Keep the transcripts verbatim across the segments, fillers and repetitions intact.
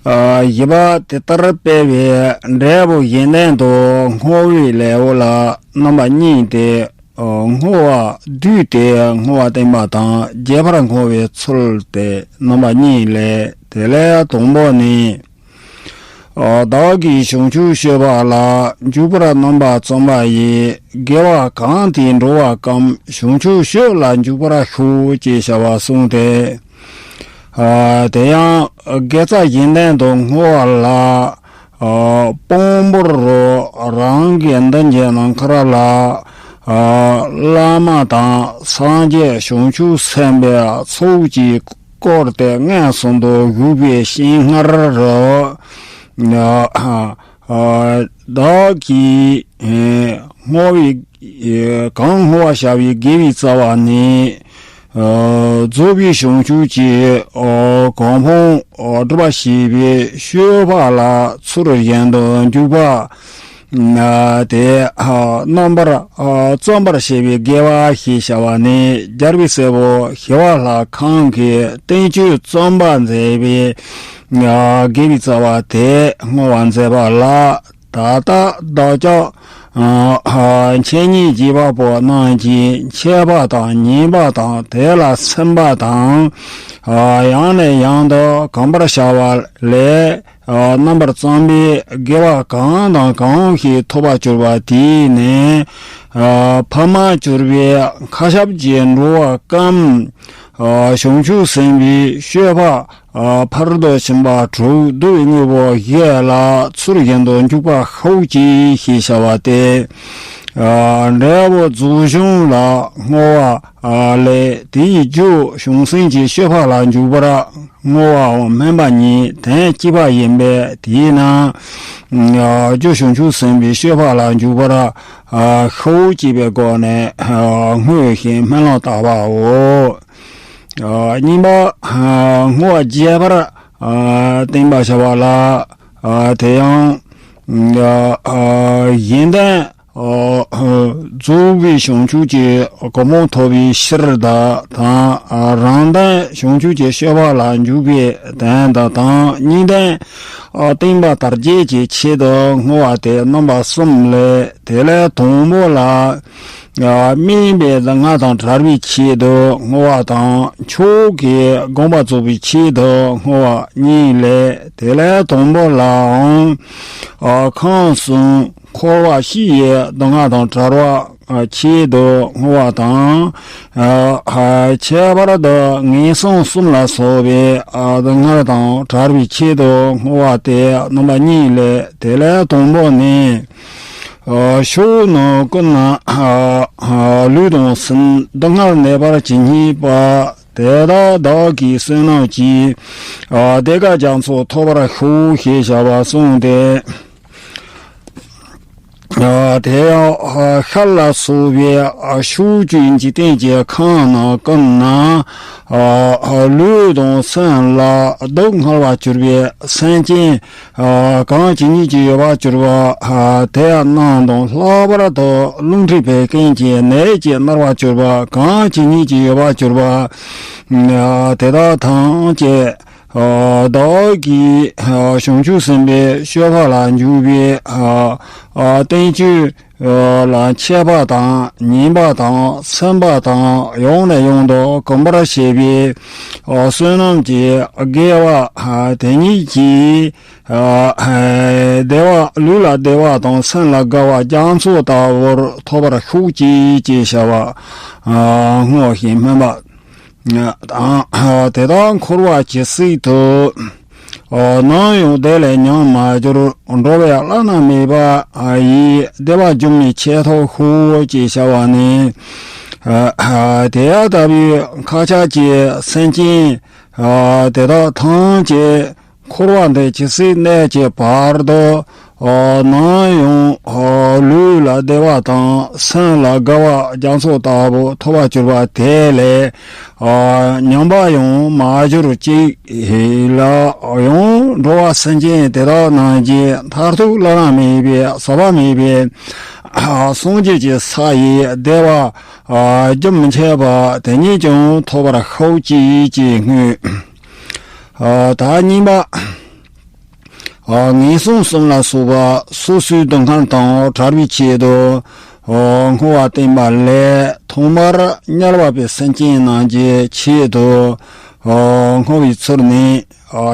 བཞི་པ་དེ་ལྟར་སྤེལ་བའི་འབྲས་བུ་གཞན་དོན་དུ་བསྔོ་བའི་ལེའུ་ལ་རྣམ་པ་གཉིས་ཏེ། བསྔོ་བ་བསྡུས་ཏེ་བསྔོ་བ་བསྟན་པ་དང་རྒྱས་པར་བསྔོ་བའི་ཚུལ་ཏེ་རྣམ་པ་གཉིས་ལས། དེ་ལས་དང་པོ་ནི། བདག་གིས་བྱང་ཆུབ་སྤྱོད་པ་ལ་འཇུག་པར་རྣམ་པ་བརྩམས་པ་ཡི། དགེ་བ་གང་དེས་འགྲོ་བ་ཀུན། བྱང་ཆུབ་སྤྱོད་ལ་འཇུག་པར་ཤོག་ཅེས་བྱ་བ་གསུངས་ཏེ། དེ་ཡང་དགེ་རྩ་གཞན་དོན་དུ་བསྔོ་བ་ལ། དང་པོར་རང་གི་མདུན་གྱི་ནམ་མཁར་ལ། བླ་མ་དང་སངས་རྒྱས་བྱང་ཆུབ་སེམས་དཔའི་ཚོགས་ཀྱིས་བསྐོར་ཏེ་མངོན་སུམ་དུ་བཞུགས་པའི་ཞིང་སྔར་རུ། བདག་གིས་བསྔོ་བའི་གང་བསྔོ་བར་བྱ་བའི་དགེ་བའི་རྩ་བ་ནི། རྫོགས་པའི་བྱང་ཆུབ་ཀྱི་གོ་འཕང་སྒྲུབ་པར་བྱེད་པའི་སྤྱོད་པ་ལ་ཚུལ་བཞིན་དུ་འཇུག་པ། དེ་རྣམ་པར་བརྩམ་པར་བྱེད་པའི་དགེ་བ་ཞེས་བྱ་བ་ནི། རྒྱལ་པོའི་སྲས་པོ་ཞི་བ་ལྷ་ཁམས་ཀྱི་བསྟན་བཅོས་རྩོམ་པར་མཛད་པའི་དགེ་བའི་རྩ་བ་དེ་བསྔོ་བར་མཛད་པ་ལ། ད་ལྟ་བདག་ཅག་མཁྱེན་ཉིད་བྱེད་པ་པོ་རྣམས་ཀྱིས་འཆད་པ་དང་ཉན་པ་དང་དེ་ལ་སེམས་པ་དང་། ཡང་ནས་ཡང་དུ་གོམས་པར་བྱ་བ་ལས། རྣམ་པར་བརྩམས་པའི་དགེ་བ་གང་དང་གང་ཞིག་ཐོབ་པར་གྱུར་པ་དེས་ནི། ཕ་མར་གྱུར་པའི་མཁའ་ཁྱབ་ཀྱི་འགྲོ་བ་ཀུན། བྱང་ཆུབ་སེམས་དཔའི་སྤྱོད་པ། ཕ་རོལ་ཏུ་ཕྱིན་པ་དྲུག་བསྡུ་བའི་དངོས་པོ་བཞི་ལ་ཚུལ་བཞིན་དུ་འཇུག་པར་ཤོག་ཅིག་ཞེས་བྱ་བ་སྟེ། འབྲས་བུ་རྫོགས་བྱང་ལ་བསྔོ་བ་ལས། དེའི་རྒྱུ་བྱང་སེམས་ཀྱི་སྤྱོད་པ་ལ་འཇུག་པར་བསྔོ་བའམ་སྨོན་པ་གཉིས། དོན་གཅིག་པ་ཡིན་པས་དེས་ན། རྒྱུ་བྱང་ཆུབ་སེམས་དཔའི་སྤྱོད་པ་ལ་འཇུག་པར་ཤོག་ཅེས་པའི་སྒོ་ནས་བསྔོས་ཤིང་སྨོན་ལམ་བཏབ་པའོ། གཉིས་པ། བསྔོ་བ་རྒྱས་པར་བསྟན་པར་བྱ་བ་ལ། དེ་ཡང་གཞན་དོན་རྫོགས་པའི་བྱང་ཆུབ་ཀྱི་གོ་འཕང་ཐོབ་པའི་ཕྱིར་དང་། རང་དོན་བྱང་ཆུབ་ཀྱི་སྤྱོད་པ་ལ་འཇུག་པའི་དོན་དང་། གཉིས་དོན་བསྟན་པ་དར་རྒྱས་ཀྱི་ཆེད་དུ་བསྔོ་བ་སྟེ་རྣམ་པ་གསུམ་ལས། དེ་ལས་དང་པོ་ལ། དམིགས་པའི་སྡུག་བསྔལ་དང་བྲལ་བའི་ཆེད་དུ་བསྔོ་བ་དང་། མཆོག་གི་དགོངས་པ་རྫོགས་པའི་ཆེད་དུ་བསྔོ་བ་གཉིས་ལས། དེ་ལས་དང་པོ་ལའང་། ཁམས་གསུམ་འཁོར་བ་སྤྱི་ཡི་སྡུག་བསྔལ་དང་བྲལ་བ་ཆེད་དུ་བསྔོ་བ་དང་། ཁྱད་པར་དུ་ངན་སོང་གསུམ་ལ་སོགས་པའི་སྡུག་བསྔལ་དང་བྲལ་བའི་ཆེད་དུ་བསྔོ་བ་སྟེ་རྣམ་པ་གཉིས་ལས། དེ་ལས་དང་པོ་ནི། ཕྱོགས་རྣམས་ཀུན་ན་ལུས་དང་སེམས་སྡུག་བསྔལ་ནད་པར་ཇི་སྙེད་པ། དེ་དག་བདག་གིས་བསོད་ནམས་ཀྱིས། བདེ་དགའ་རྒྱ་མཚོ་ཐོབ་པར་ཤོག་ཞེས་བྱ་བ་གསུངས་ཏེ། དེ་ཡང་ཤར་ལ་སོགས་པའི་ཕྱོགས་བཅུའི་འཇིག་རྟེན་གྱི་ཁམས་རྣམས་ཀུན་ན། ལུས་དང་སེམས་ལ་སྡུག་བསྔལ་བར་གྱུར་པའི་སེམས་ཅན། གང་ཇི་སྙེད་ཅིག་ཡོད་པར་གྱུར་པ། དེ་རྣམས་དང་ལྷག་པར་དུ་རླུང་མཁྲིས་བད་ཀན་གྱི་ནད་ཀྱིས་མནར་བར་གྱུར་པ་གང་ཇི་སྙེད་ཅིག་ཡོད་པར་གྱུར་པ། དེ་དག་ཐམས་ཅད་བདག་གིས་བྱང་ཆུབ་སེམས་དཔའི་སྤྱོད་པ་ལ་འཇུག་པའི་བསྟན་བཅོས་ལ་མཆོད་པ་དང་ཉན་པ་དང་སེམས་པ་དང་ཡང་ནས་ཡང་དུ་གོམས་པར་བྱེད་པའི་བསོད་ནམས་ཀྱི་དགེ་བ་དེ་ཉིད་ཀྱིས། བདེ་བ་ལུས་ལ་བདེ་བ་དང་སེམས་ལ་དགའ་བ་རྒྱ་མཚོ་ལྟ་བུར་ཐོབ་པར་ཤོག་ཅིག་ཅེས་བྱ་བ་བསྔོ་ཞིང་སྨོན་པ་དང་། དེ་དག་འཁོར་བ་ཇི་སྲིད་དུ། ནམ་ཡང་བདེ་ལས་ཉམས་མ་གྱུར། འགྲོ་བའི་བླ་ན་མེད་པ་ཡི་བདེ་བ་རྒྱུ་མའི་ཆེད་དུ་ཤོག་ཅེས་བྱ་བ་ནི། དེ་ལྟ་བུའི་མཁའ་ཁྱབ་ཀྱི་སེམས་ཅན་དེ་དག་ཐམས་ཅད། འཁོར་བ་འདི་ཇི་སྲིད་གནས་ཀྱི་བར་དུ། ནམ་ཡང་ལུས་ལ་བདེ་བ་དང་སེམས་ལ་དགའ་བ་རྒྱ་མཚོ་ལྟ་བུ་ཐོབ་པར་གྱུར་པ་དེ་ལས། ཉམས་པ་ཡང་མ་གྱུར་ཅིག་ལ། ཡང་འགྲོ་བ་སེམས་ཅན་དེ་དག་རྣམས་ཀྱི་མཐར་ཐུག་བླ་ན་མེད་པའི་ཟད་པ་མེད་པའི་སངས་རྒྱས་ཀྱི་ས་ཡི་བདེ་བ་རྒྱུན་མི་འཆད་པ་དེ་ཉིད་ཀྱང་ཐོབ་པར་ཤོག་ཅིག་ཅེས་བསྔོས། ད་གཉིས་པ། ངན་སོང་གསུམ་ལ་སོགས་པ་སོ་སོའི་སྡུག་བསྔལ་དང་བྲལ་བའི་ཆེད་དུ། བསྔོ་བ་བསྟེན་པ་ལས་ཐོག་མར་དམྱལ་བ་པའི་སེམས་ཅན་རྣམས་ཀྱི་ཆེད་དུ། བསྔོ་བའི་ཚུལ་ནི།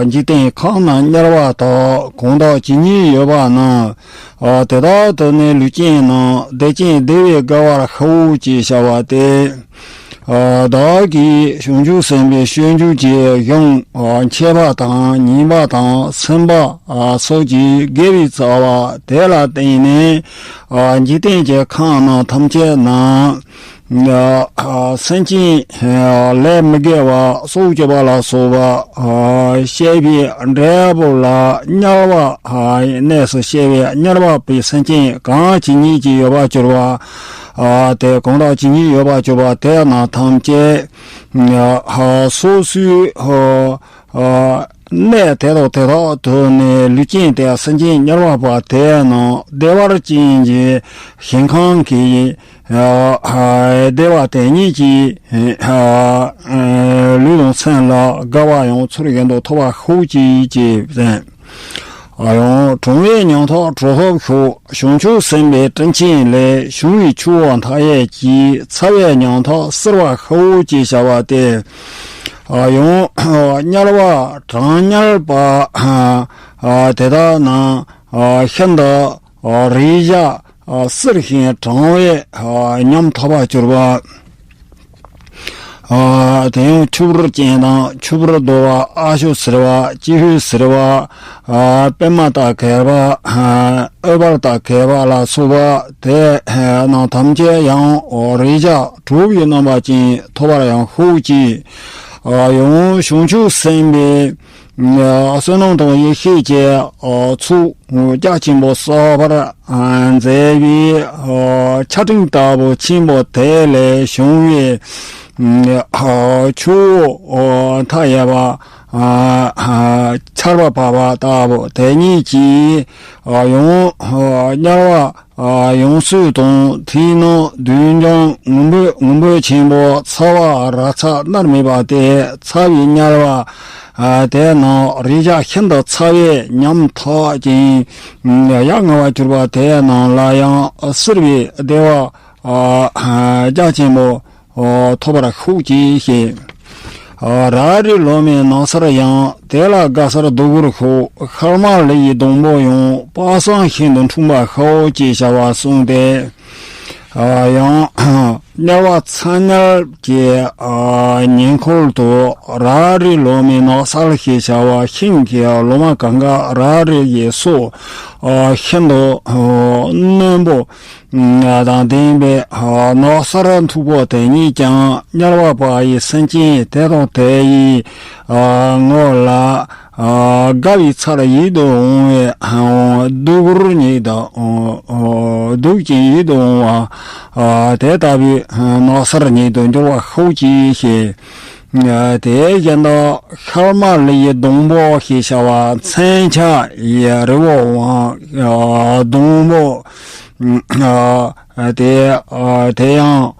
འཇིག་རྟེན་གང་ན་དམྱལ་བ་དག་གང་དག་ཇི་སྙེད་ཡོད་པ་རྣམས། དེ་དག་ཏུ་ནི་ལུས་ཅན་རྣམས་བདེ་ཅན་བདེ་བས་དགའ་བར་ཤོག་ཅེས་བྱ་བ་སྟེ། བདག་གིས་བྱང་ཆུབ་སེམས་དཔའི་སྤྱོད་འཇུག་གི་གཞུང་འཆད་པ་དང་ཉན་པ་དང་གསན་པ་སོགས་ཀྱི་དགེ་བའི་རྩ་བ་དེ་ལ་བརྟེན་ནས། འཇིག་རྟེན་གྱི་ཁམས་རྣམས་ཐམས་ཅད་ན། སེམས་ཅན་ལས་མི་དགེ་བ་སྲོག་གཅོད་པ་ལ་སོགས་པ་བྱེད་པའི་འབྲས་བུ་ལ་དམྱལ་བ་ཡི་གནས་སུ་སྐྱེ་བའི་དམྱལ་བ་པའི་སེམས་ཅན་གང་ཇི་སྙེད་ཅིག་ཡོད་པར་གྱུར་པ། དེ་གང་དག་ཇི་སྙེད་ཡོད་པར་གྱུར་པ་དེ་རྣམས་ཐམས་ཅད་སོ་སོའི། གནས་དེ་དང་དེ་དག་ཏུ་ནི་ལུས་ཅན་དེ་སེམས་ཅན་དམྱལ་བ་པ་དེ་རྣམས་བདེ་བ་ཅན་གྱི་ཞིང་ཁམས་ཀྱི་བདེ་བ་དེ་ཉིད་ཀྱི་ལུས་དང་སེམས་ལ་དགའ་བ་ཡང་ཚུལ་བཞིན་དུ་ཐོབ་པར་ཤོག་ཅིག་ཅེས་གསན། ཡང་དྲང་བའི་ཉམ་ཐག་གྲོལ་ཐོབ་ཤོག་བྱང་ཆུབ་སེམས་དཔའི་སྤྲིན་ཆེན་ལས་བྱུང་བའི་ཆུ་བོ་མཐའ་ཡས་ཀྱིས་ཚ་བའི་ཉམ་ཐག་བསིལ་བར་ཤོག་ཅེས་བྱ་བ་སྟེ། ཡང་དམྱལ་བ་གྲང་དམྱལ་པ་དེ་དག་རྣམས་ཤིན་ཏུ་རེག་བྱ་བསིལ་ཞིང་གྲང་བའི་ཉམ་ཐག་པར་གྱུར་པ། དེ་ཡང་ཆུ་བུར་ཅན་དང་ཆུ་བུར་རྡོ་བ་ཨ་ཤོ་ཟེར་བ་ཅི་ཧུད་ཟེར་བ། པད་མ་དང་གད་པ། ཨོ་བར་དང་གད་པ་ལ་སོགས་པ་དེ་རྣམས་ཐམས་ཅད་ཡང་རེག་བྱ་དྲོ་བའི་རྣམ་པ་ཅན་ཐོབ་པར་ཡང་ཤོག་ཅིག་ཡང་བྱང་ཆུབ་སེམས་དཔའི་བསོད་ནམས་དང་ཡེ་ཤེས་ཀྱི་ཚོགས་རྒྱ་ཆེན་པོ་གསོག་པར་མཛད་པའི་ཆར་སྤྲིན་ལྟ་བུ་ཆེན་པོ་དེ་ལས་བྱུང་བའི་ཆུ་བོ་མཐའ་ཡས་པ། ཆར་པ་བབས་པ་ལྟ་བུ་དེ་ཉིད་ཀྱིས་ཡང་དམྱལ་བ་ཡོངས་སུ་དང་དེའི་ནང་དུས་འཇམ་སྔོན་པོ་སྔོན་པོ་ཆེན་པོ་ཚ་བ་རག་ཚ་མནར་མེད་པ་དེ་ཚ་བའི་དམྱལ་བ་དེ་རྣམས་རེག་བྱ་ཤིན་ཏུ་ཚ་བའི་ཉམ་ཐག་ཅིང་ཡ་ང་བར་གྱུར་པ་དེ་རྣམས་ལ་ཡང་བསིལ་བའི་བདེ་བ་རྒྱ་ཆེན་པོ་ཐོབ་པར་ཤོག་ཅེས་བཤད། རབ་རིབ་ལོ་མའི་ནགས་ཚལ་ཡང་དེ་ལ་དགའ་སར་སྡུག་གུར་ཤོག་ཤལ་མ་ལི་ཡི་སྡོང་པོ་ཡང་དཔག་བསམ་ཤིན་ཏུ་འཁྲུངས་པར་ཤོག་ཅེས་བྱ་བ་གསུངས་ཏེ། ཡང་དམྱལ་བ་ཚ་དམྱལ་གྱི་ཉེ་འཁོར་དུ་རབ་རིབ་ལོ་མའི་ནགས་ཚལ་ཞེས་བྱ་བ་ཤིང་གི་ལོ་མ་གང་ག་རབ་རིབ་ཀྱི་སོ་ཤིན་ཏུ་རྣོན་པོ་དང་ལྡན་པའི་ནགས་ཚལ་མཐུག་པོ་དེ་ཉིད་ཀྱང་དམྱལ་བ་པ་ཡི་སེམས་ཅན་དེ་དང་དེ་ཡི་ངོ་ལ་དགའ་བའི་ཚལ་ཡིད་དུ་འོང་བའི་སྡུག་གུར་ཉིད་དུ་སྡུག་ཅིང་ཡིད་དུ་འོང་བ་དེ་ལྟ་བུའི་ནགས་ཚལ་ཉིད་དུ་འགྱུར་བར་ཤོག་ཅེས་བཤད། དེ་བཞིན་དུ་ཤལ་མ་ལི་ཡི་སྡོང་པོ་ཞེས་བྱ་བ་མཚོན་ཆ་ཡི་རི་བོའམ་སྡོང་པོ་དེ་དེ་ཡང་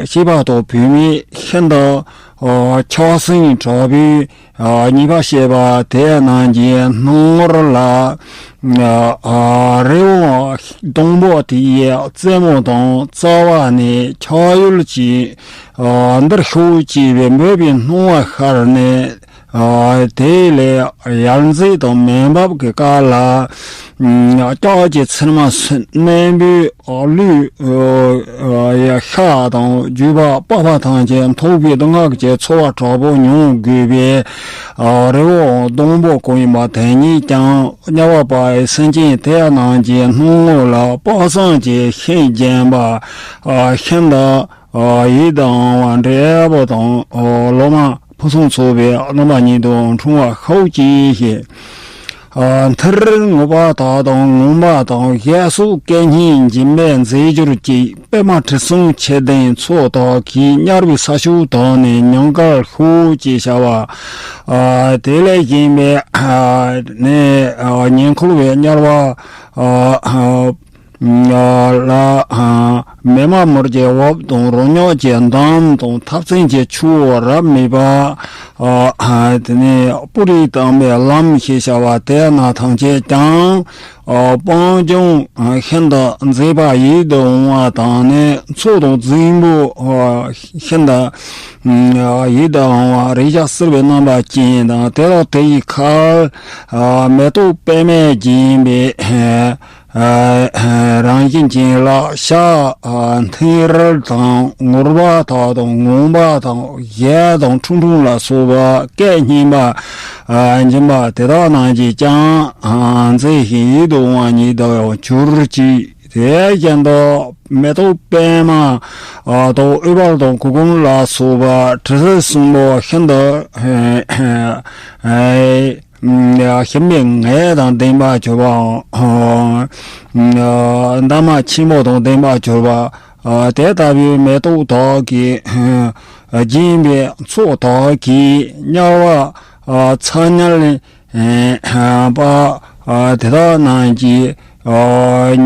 སྐྱེས་པ་དང་བུད་མེད་ཤིན་ཏུ་ཆགས་སེམས་དྲག་པོས་ཉེས་པ་བྱས་པ་དེ་རྣམས་ཀྱི་སྣང་ངོར་ལ། རི་བོ་སྡོང་པོ་དེའི་རྩེ་མོ་དང་རྩ་བ་ནས་ཆགས་ཡུལ་གྱི་འདིར་ཤོག་ཅེས་པའི་འབོད་པའི་སྣང་བ་ཤར་ནས། དེ་ལས་ཡར་འཛེགས་དང་མེ་འབབ་ཀྱི་སྐབས་ལ། སྐྱབས་ཀྱི་ཚེར་མ་སྣུམ་པོའི་ལུས་ཤ་དང་རྒྱུས་པ་པགས་པ་ཐམས་ཅད་འཐོག་པའི་སྡུག་བསྔལ་གྱི་ཚོར་བ་དྲག་པོ་མྱོང་དགོས་པའི་རི་བོའམ་སྡོང་པོ་གང་ཡིན་པ་དེ་ཉིད་ཀྱང་དམྱལ་བ་པ་ཡི་སེམས་ཅན་དེ་རྣམས་ཀྱི་སྣང་ངོ་ལ་དཔག་བསམ་གྱི་ཤིང་བརྒྱན་པ་ཤིན་ཏུ་ཡིད་དུ་འོང་བ་འབྲས་བུ་དང་ལོ་མ་ཕུན་སུམ་ཚོགས་པའི་རྣམ་པ་ཉིད་དུ་འཁྲུངས་པར་ཤོག་ཅེས་བཤད། མཐིལ་ངོ་བ་དག་དང་ངོ་མ་དང་ཞལ་སོགས་སྐད་སྙན་འབྱིན་པས་མཛེས་གྱུར་ཅིག་པད་མ་དྲི་བསུང་ཆུ་ལྡན་མཚོ་དག་གིས་དམྱལ་བའི་ས་ཕྱོགས་དག་ནས་ཉམས་དགར་ཤོག་ཅེས་བྱ་བ། དེ་ལས་གཞན་པའི་ནས་ཉེ་འཁོར་བའི་དམྱལ་བ། ལ། མེ་མ་མུར་གྱི་འོབས་དང་རོ་མྱགས་ཀྱི་འདམ་དང་ཐབ་ཚང་གི་ཆུ་བོ་རབ་མེད་པ། དེ་ནས་སྤུ་རིས་དྭངས་པའི་ལམ་ཞེས་བྱ་བ་དེ་རྣམས་ཐམས་ཅད་ཀྱང་། སྤང་ལྗོངས་ཤིན་ཏུ་མཛེས་པ་ཡིད་དུ་འོང་བ་དང་ནི་མཚོ་དང་རྫིང་བུ་ཤིན་ཏུ་ཡིད་དུ་འོང་བ་རེག་བྱ་བསིལ་བའི་རྣམ་པ་ཅན་དང་། དེ་དག་དེ་ཡི་ཁར་མེ་ཏོག་པད་མས་བརྒྱན་པའི་རང་བཞིན་ཅན་ལ་ཤ་མཐིང་རིལ་དང་ངུར་པ་དག་དང་ངང་པ་དང་གཞས་དང་ཁྲུང་ཁྲུང་ལ་སོགས་པ་སྐད་སྙན་པ་འབྱིན་པ་དེ་དག་རྣམས་ཀྱིས་ཀྱང་མཛེས་ཤིང་ཡིད་དུ་འོང་བ་ཉིད་དུ་གྱུར་ཅིག་དེ་བཞིན་དུ་མེ་ཏོག་པད་མ་དང་ཨུཏྤལ་དང་གུར་གུམ་ལ་སོགས་པ་དྲི་ཟའི་སྲིན་པོ་ཤིན་ཏུ་ཞིམ་པའི་ངད་དང་ལྡན་པར་གྱུར་པའམ། འདབ་མ་ཆེན་པོ་དང་ལྡན་པར་གྱུར་པ། དེ་ལྟ་བུའི་མེ་ཏོག་དག་གིས་བརྒྱན་པའི་མཚོ་དག་གིས་དམྱལ་བ་ཚ་དམྱལ་པ་དེ་དག་རྣམས་ཀྱི་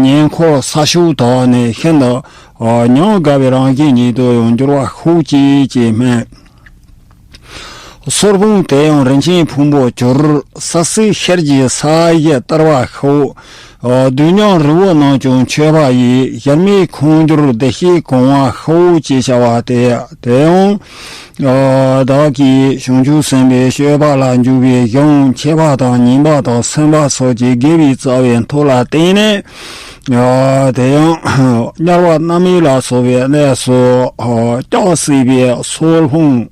ཉེ་འཁོར་ས་ཕྱོགས་དག་ནས་ཤིན་ཏུ་ཉམས་དགའ་བའི་རང་བཞིན་ཉིད་དུ་ཡང་འགྱུར་བ་ཤོག་ཅིག་ཅེས་སྨྲས། སོལ་ཕུང་དེ་ཡང་རིན་ཆེན་ཕུང་པོར་གྱུར། ས་སྲིད་ཤེལ་གྱི་ས་གཞི་ལྟར་བ་ཤོག་དུས་མཉམ་རི་བོ་རྣམས་ཀྱང་མཆོད་པ་ཡིས། གཞལ་མེད་ཁང་བསྒྱུར་བདེ་གཤེགས་གང་བ་ཤོག་ཅེས་བྱ་བ་སྟེ། དེ་ཡང་བདག་གིས་བྱང་ཆུབ་སེམས་དཔའི་སྤྱོད་པ་ལ་འཇུག་པའི་གཞུང་མཆེད་པ་དང་ཉན་པ་དང་སེམས་པ་སོགས་ཀྱི་དགེ་བའི་རྩ་བའི་མཐུ་ལ་བརྟེན་ནས། དེ་ཡང་དམྱལ་བ་རྣམ་གཡོ་ལ་སོགས་པའི་གནས་སུ་སྐྱབས་སྲིད་པའི་སོལ་ཕུང་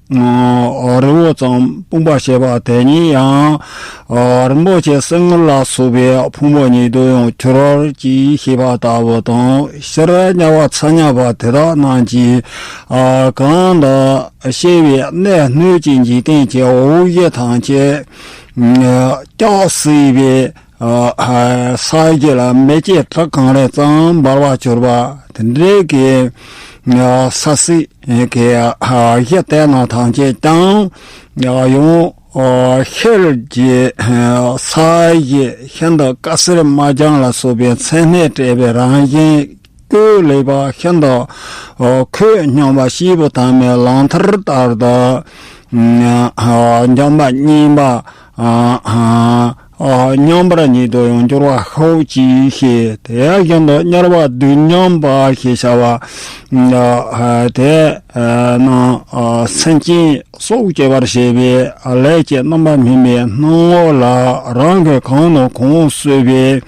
རི་བོ་ཙམ་སྤུངས་པར་བྱེད་པ་དེ་ཉིད་ཡང་། རིན་པོ་ཆེ་གསེར་དངུལ་ལ་སོགས་པའི་ཕུང་པོ་ཉིད་དུ་ཡང་གྱུར་ཅིག་ཞེས་པ་ལྟ་བུ་དང་། སྤྱིར་དམྱལ་བ་ཚ་དམྱལ་བ་དེ་དག་རྣམས་ཀྱིས་གང་དུ་སྐྱེ་བའི་གནས་སྣོད་ཀྱི་འཇིག་རྟེན་གྱི་འོག་གཞི་ཐམས་ཅད་སྐྱབས་སྲིད་པའི་ས་གཞི་ལ་མེ་ལྕེ་བྲག་གང་རེ་ཙམ་འབར་བར་གྱུར་པ་དེ་འདྲའི་གི་ས་སྲིད་ཀྱི་གཞི་དེ་རྣམས་ཐམས་ཅད་ཀྱང་ཡང་ཤེལ་གྱི་ས་གཞི་ཤིན་ཏུ་དཀར་སེར་དམར་ལྗང་ལ་སོགས་པའི་མཚན་སྣས་སྤྲས་པའི་རང་བཞིན་བཀོད་ལེགས་པ་ཤིན་ཏུ་ཁོད་སྙོམས་པ་སྐྱེས་བུ་དམ་པའི་ལམ་མཐར་ལྟར་དུ་འཇམ་པ་མཉེན་པ། མཉམ་པར་ཉིད་དུ་ཡང་འགྱུར་བ་ཤོག་ཅིག་ཞེས། དེ་བཞིན་དུ་དམྱལ་བ་དུས་མཉམ་པ་ཞེས་བྱ་བ། དེ་རྣམས་སེམས་ཅན་སྲོག་གཅོད་པར་བྱེད་པའི་ལས་ཀྱི་རྣམ་པ་སྨིན་པའི་སྣང་ངོ་ལ་རང་གིས་གང་དང་གང་གསོད་པའི་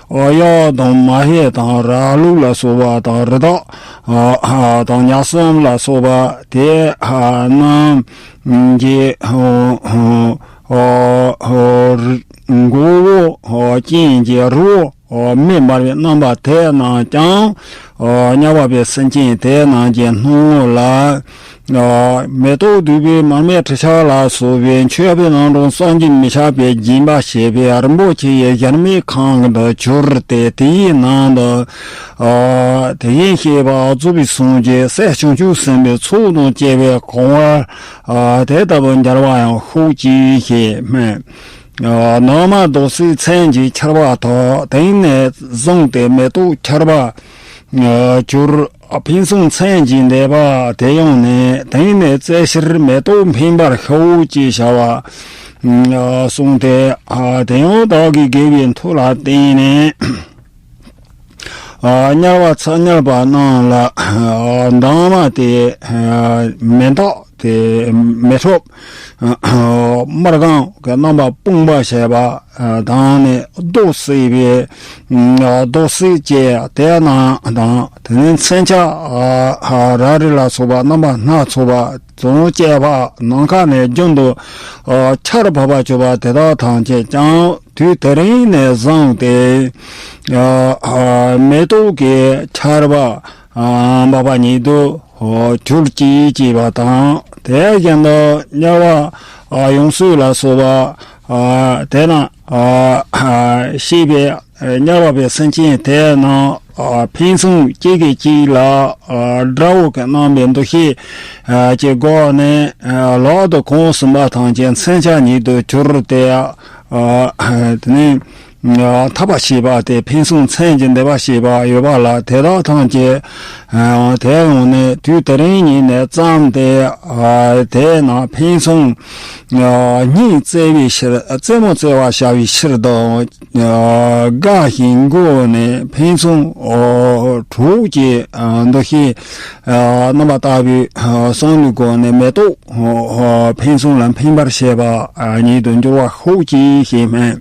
གཡག་དང་མ་ཧེ་དང་ར་ལུག་ལ་སོགས་པ་དང་རི་དྭགས་དང་ཉ་གསུམ་ལ་སོགས་པ་དེ་རྣམས་ཀྱི་མགོ་བོ་ཅན་གྱི་རི་བོ་མེ་འབར་བའི་རྣམ་པ་དེ་རྣམས་ཀྱང་དམྱལ་བ་པའི་སེམས་ཅན་དེ་རྣམས་ཀྱི་སྣང་ངོ་ལ། མེ་ཏོག་བདུག་སྤོས་མར་མེ་དྲི་ཆབ་ལ་སོགས་པའི་མཆོད་པའི་རྣམ་གྲངས་བསམ་གྱིས་མི་ཁྱབ་པས་བརྒྱན་པ་བྱས་པའི་རིན་པོ་ཆེ་ཡི་གཞལ་མེད་ཁང་དུ་གྱུར་ཏེ། དེའི་ནང་དུ་དེ་བཞིན་གཤེགས་པ་རྫོགས་པའི་སངས་རྒྱས་སྲས་བྱང་ཆུབ་སེམས་དཔའི་ཚོགས་དང་བཅས་པས་གང་བར་དེ་ལྟ་བུ་འགྱུར་བ་ཡང་ཤོག་ཅིག་ཞེས་སྨྲས། ནང་མ་རྡོ་སྲེག་མཚན་གྱིས་ཁྱེར་བ་དག་དེང་ནས་བཟུང་སྟེ་མེ་ཏོག་ཁྱེར་བར་གྱུར། ཕན་སེམས་མཚན་གྱིས་འདེབས་པ་དེ་ཡང་ནི། དེང་ནས་བཙལ་ཕྱིར་མེ་ཏོག་འཕེན་པར་ཤོག་ཅེས་བྱ་བ་གསུངས་ཏེ། དེ་ཡང་བདག་གིས་དགེ་བའི་མཐུ་ལ་བརྟེན་ནས། དམྱལ་བ་ཚ་དམྱལ་བ་རྣམས་ལ་འདབ་མ་སྟེ་མེ་སྟག་སྟེ་མེ་ཏོག་དམར་གང་གི་རྣམ་པ་སྤུངས་པ་བྱས་པ་དང་ནི་རྡོ་བསྲེགས་པའི་རྡོ་བསྲེགས་བཅས་དེ་རྣམས་དང་། དེ་ནས་མཚོན་ཆ་རལ་གྲི་ལ་སོགས་པ་རྣམ་པ་སྣ་ཚོགས་པ་དང་བཅས་པ་ནམ་མཁའ་ནས་རྒྱུན་དུ་ཆར་བབས་པ་གྱུར་པ་དེ་དག་ཐམས་ཅད་ཀྱང་དུས་དེ་རིང་ནས་བཟུང་སྟེ། མེ་ཏོག་གི་ཆར་པ་འབབ་པ་ཉིད་དུ་གྱུར་ཅིག་ཅེས་པ་དང་། དེ་བཞིན་དུ་དམྱལ་བ་ཡོངས་སོས་ལ་སོགས་པ་དེ་ན་གཤེགས་པའི་དམྱལ་བ་པའི་སེམས་ཅན་དེ་རྣམས་ཕན་ཚུན་གཅིག་གིས་གཅིག་ལ་དགྲ་བོ་གི་རྣམ་པའི་འདུ་ཤེས་ཀྱི་སྒོ་ནས་ལག་ཏུ་གང་ཟིན་པ་ཐམས་ཅད་མཚོན་ཆ་ཉིད་དུ་གྱུར་ཏེ། དེ་ནས་ ཐར་པ་ཞེས་པ་དེ་ཕན་སེམས་མཚན་གྱི་འདི་པ་ཞེས་པ་ཡོད་པ་ལ། དེ་དག་ཐམས་ཅད་དེ་ཡང་ནི་དུས་དེ་རིང་ཉིད་ནས་བརྩམས་ཏེ། དེས་ན་ཕན་སེམས་སྙིང་བརྩེ་བའི་ཕྱིར། རྩེད་མོ་རྩེ་བར་བྱ་བའི་ཕྱིར་དུ། དགའ་ཞིང་མགུ་ནས་ཕན་ཚུན་གྲོགས་ཀྱི་འདུ་ཤེས་རྣམ་པ་ལྟ་བུའི་བསམ་བློའི་སྒོ་ནས་མེ་ཏོག་ཕན་ཚུན་ལ་འཕེན་པར་བྱེད་པ་ཉིད་དུ་འགྱུར་བ་ཤོག་ཅིག་ཞེས་སྨོན།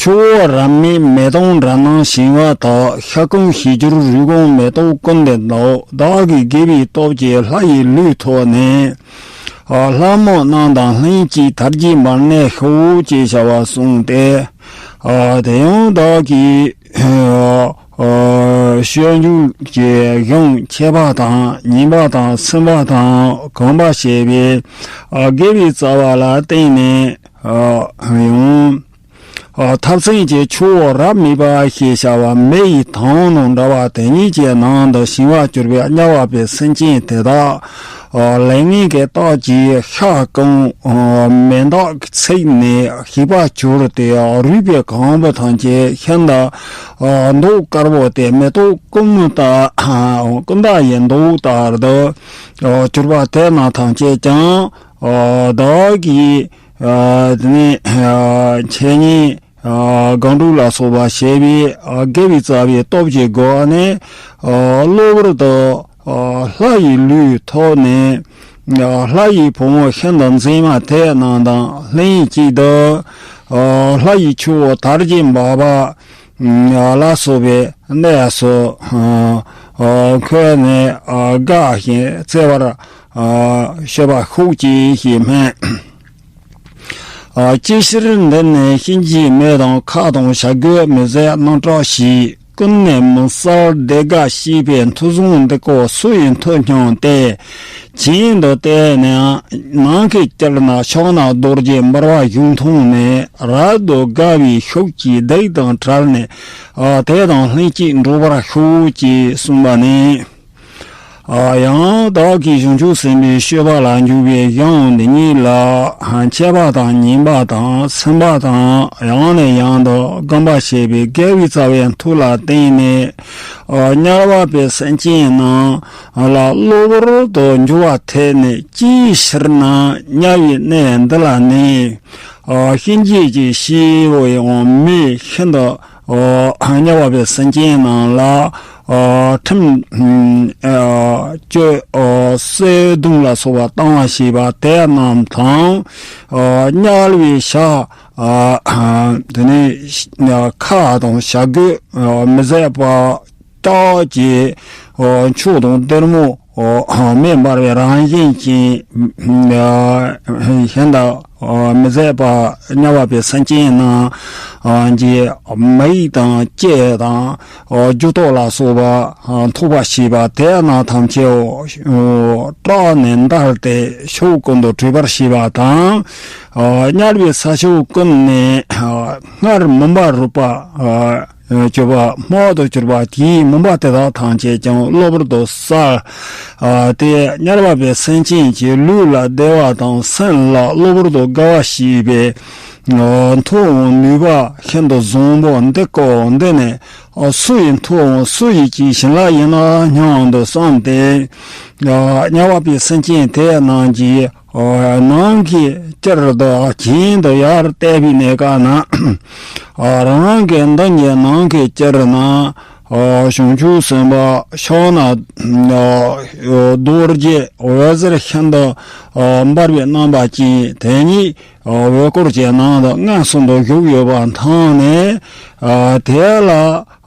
ཆུ་བོ་རབ་མེད་མེ་དོང་འདྲ་སྣང་བྱིང་བ་དག། ཤ་སྐམ་ཞིག་གྱུར་རུས་གོང་མེ་ཏོག་ཀུན་ཏུ་བདོག། བདག་གིས་དགེ་བའི་སྟོབས་ཀྱིས་ལྷ་ཡི་ལུས་ཐོབ་ནས། ལྷ་མོ་རྣམས་དང་ལྷན་ཅིག་དར་གྱི་བར་གནས་ཤོག་ཅེས་བྱ་བ་གསུངས་ཏེ། དེ་ཡང་བདག་གིས་སྤྱོད་འཇུག་གི་གཞུང་འཆད་པ་དང་ཉན་པ་དང་གསན་པ་དང་གོམས་པ་བྱས་པའི་དགེ་བའི་རྩ་བ་ལ་བརྟེན་ནས་ཡང་། ཐབས་མཚན་གྱི་ཆུ་བོ་རབ་མེད་པ་ཞེས་བྱ་བ་མེ་ཡི་དོང་ནང་འདྲ་བ་དེ་ཉིད་ཀྱི་ནང་དུ་བྱིང་བར་གྱུར་པའི་དམྱལ་བ་པའི་སེམས་ཅན་དེ་དག། ལས་ངན་གྱི་རྟགས་ཀྱིས་ཤ་སྐམ་མེ་མདག་ཚིག་ནས་ཞིག་པར་གྱུར་ཏེ། རུས་པའི་གོང་བུ་ཐམས་ཅད་ཤིན་ཏུ་མདོག་དཀར་པོ་སྟེ་མེ་ཏོག་ཀུན་ཏུ་ཀུན་ཏུ་ཡི་མདོག་ལྟར་དུ་གྱུར་པ་དེ་རྣམས་ཐམས་ཅད་ཀྱང་བདག་གིས། དེ་ནས་འཆད་ཉན་སྒོམ་སྒྲུབ་ལ་སོགས་པ་བྱས་པའི་དགེ་བའི་རྩ་བའི་སྟོབས་ཀྱི་སྒོ་ནས་གློ་བུར་དུ་ལྷ་ཡི་ལུས་ཐོབ་ནས། ལྷ་ཡི་བུ་མོ་ཤིན་ཏུ་མཛེས་མ་དེ་རྣམས་དང་ལྷན་ཅིག་ཏུ་ལྷ་ཡི་ཆུ་བོ་དར་གྱི་འབབ་པ་ལ་སོགས་པའི་གནས་སུ་འཁོད་ནས་དགའ་ཞིང་བརྩེ་བར་སྤྱོད་པ་ཤོག་ཅིག་ཞེས་སྨོན། ཅི་ཕྱིར་འདི་ནི་གཤིན་རྗེའི་མི་དང་ཁ་དང་བྱ་རྒོད་མི་བཟད་སྣ་དྲག་ཞིག། ཀུན་ནས་མི་གསལ་བདེ་དགའ་ཞེས་པའི་མཐུ་བཟང་འདི་སྐོར་སུ་ཡིས་ཐོས་མྱོང་སྟེ། གྱེན་དུ་བལྟས་ནས་ནམ་མཁའི་དཀྱིལ་ན་ཕྱག་ན་རྡོ་རྗེ་འབར་བ་བཞུགས་མཐོང་ནས་རབ་ཏུ་དགའ་བའི་ཤུགས་ཀྱིས་སྡིག་དང་བྲལ་ནས་དེ་དང་ལྷན་ཅིག་འགྲོགས་པར་ཤོག་ཅེས་གསུངས་པ་ནི། ཡང་བདག་གིས་བྱང་ཆུབ་སེམས་དཔའི་སྤྱོད་པ་ལ་འཇུག་པའི་གཞུང་འདི་ཉིད་ལ་འཆད་པ་དང་ཉན་པ་དང་གསན་པ་དང་ཡང་ནས་ཡང་དུ་སྒོམ་པ་བྱས་པའི་དགེ་བའི་རྩ་བའི་མཐུ་ལ་བརྟེན་ནས་དམྱལ་བ་པའི་སེམས་ཅན་རྣམས་ལ་གློ་བུར་དུ་འགྱུར་བ་ཐེབས་ནས། ཅིའི་ཕྱིར་ན་དམྱལ་བའི་གནས་འདི་ལ་ནི་གཤིན་རྗེ་གི་སྐྱེ་བོ་ཡང་མི་ཤིན་ཏུ་དམྱལ་བ་པའི་སེམས་ཅན་རྣམས་ལ་ཁྲིམས་གཅོད་གསོད་རྡུང་ལ་སོགས་པ་བཏང་བ་ཞེས་པ་དེ་རྣམས་དང་། དམྱལ་བའི་བྱ་དེ་ནི་ཁ་དང་བྱ་རྒོད་མི་བཟད་པ་སྟག་གི་མཆུ་དང་སྡེར་མོ་མེ་འབར་བའི་རང་བཞིན་ཅན་ཤིན་ཏུ་མི་བཟད་པ་དམྱལ་བ་པའི་སེམས་ཅན་རྣམས་ཀྱི་མིག་དང་ལྕེ་དང་རྒྱུ་ཏོག་ལ་སོགས་པ་འཐུག་པ་ཞེས་པ་དེ་རྣམས་ཐམས་ཅད་སྐྲག་ནས་འདར་ཏེ་ཕྱོགས་ཀུན་ཏུ་བྲོས་པར་བྱེད་པ་དང་། དམྱལ་བའི་ས་ཕྱོགས་ཀུན་ནས་སྔར་མུན་པ་རུབ་པ་གྱུར་པ་དམག་ཏུ་གྱུར་པ་དེའི་མུན་པ་དེ་དག་ཐམས་ཅད་ཀྱང་གློ་བུར་དུ་བསལ་ཏེ། དམྱལ་བ་པའི་སེམས་ཅན་གྱི་ལུས་ལ་བདེ་བ་དང་སེམས་ལ་གློ་བུར་དུ་དགའ་བ་ཞེས་པའི་མཐུའམ་ནུས་པ་ཤིན་ཏུ་བཟང་པོ་འདི་སྐོར་འདི་ནས་སུ་ཡི་མཐུའམ་སུ་ཡི་གི་བྱིན་རླབས་ཡིན་ན་སྙམ་དུ་བསམས་ཏེ། དམྱལ་བ་པའི་སེམས་ཅན་དེ་རྣམས་ཀྱིས་ནམ་མཁའི་དཀྱིལ་དུ་གྱེན་དུ་ཡར་བལྟས་པའི་གནས་སྐབས་ན། རང་གི་མདུན་གྱི་ནམ་མཁའི་དཀྱིལ་ན་བྱང་ཆུབ་སེམས་དཔའ་ཕྱག་ན་རྡོ་རྗེ་འོད་ཟེར་ཤིན་ཏུ་འབར་བའི་རྣམ་པ་ཅན་དེ་ཉིད་འོད་འཁོར་གྱི་ནང་དུ་མངོན་སུམ་དུ་བཞུགས་ཡོད་པ་མཐོང་ནས། དེ་ལ་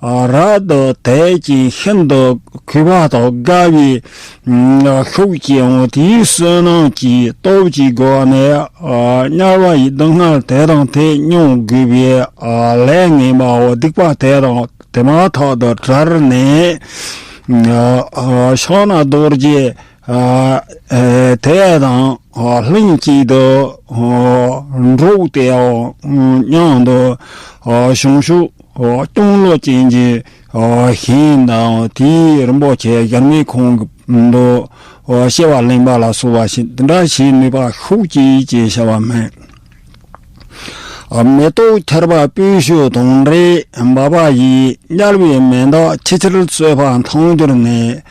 རབ་ཏུ་དད་ཅིང་ཤིན་ཏུ་གུས་པ་དང་དགའ་བའི་ཤུགས་ཀྱིས་དེའི་བསོད་ནམས་ཀྱི་སྟོབས་ཀྱི་སྒོ་ནས་དམྱལ་བ་ཡི་སྡུག་བསྔལ་དེ་དང་དེ་མྱོང་དགོས་པའི་ལས་ངན་པའོ་སྡིག་པ་དེ་དང་དེ་མ་ཐག་ཏུ་བྲལ་ནས། ཕྱག་ན་རྡོ་རྗེ་དེ་དང་ལྷན་ཅིག་ཏུ་འགྲོགས་ཏེ་མཉམ་དུ་བྱང་ཆུབ་སྐྱོང་ལོ་ཅན་གྱི་ཞིང་དང་དེའི་རིན་པོ་ཆེ་གཞལ་མེད་ཁང་དུ་སྐྱེ་བ་ལེན་པ་ལ་སོགས་པ་ཞིག་འདི་འདྲ་ཞིག་ནུས་པ་ཤུགས་ཀྱིས་ཅེས་བྱ་བ་སྨོན། མེ་ཏོག་ཁྱར་པ་སྤོས་ཤུགས་དང་འདྲེས་འབབ་པ་ཡིས། དམྱལ་བའི་མེ་མདག་ཆེས་ཆེར་གསོད་པ་མཐོང་གྱུར་ནས།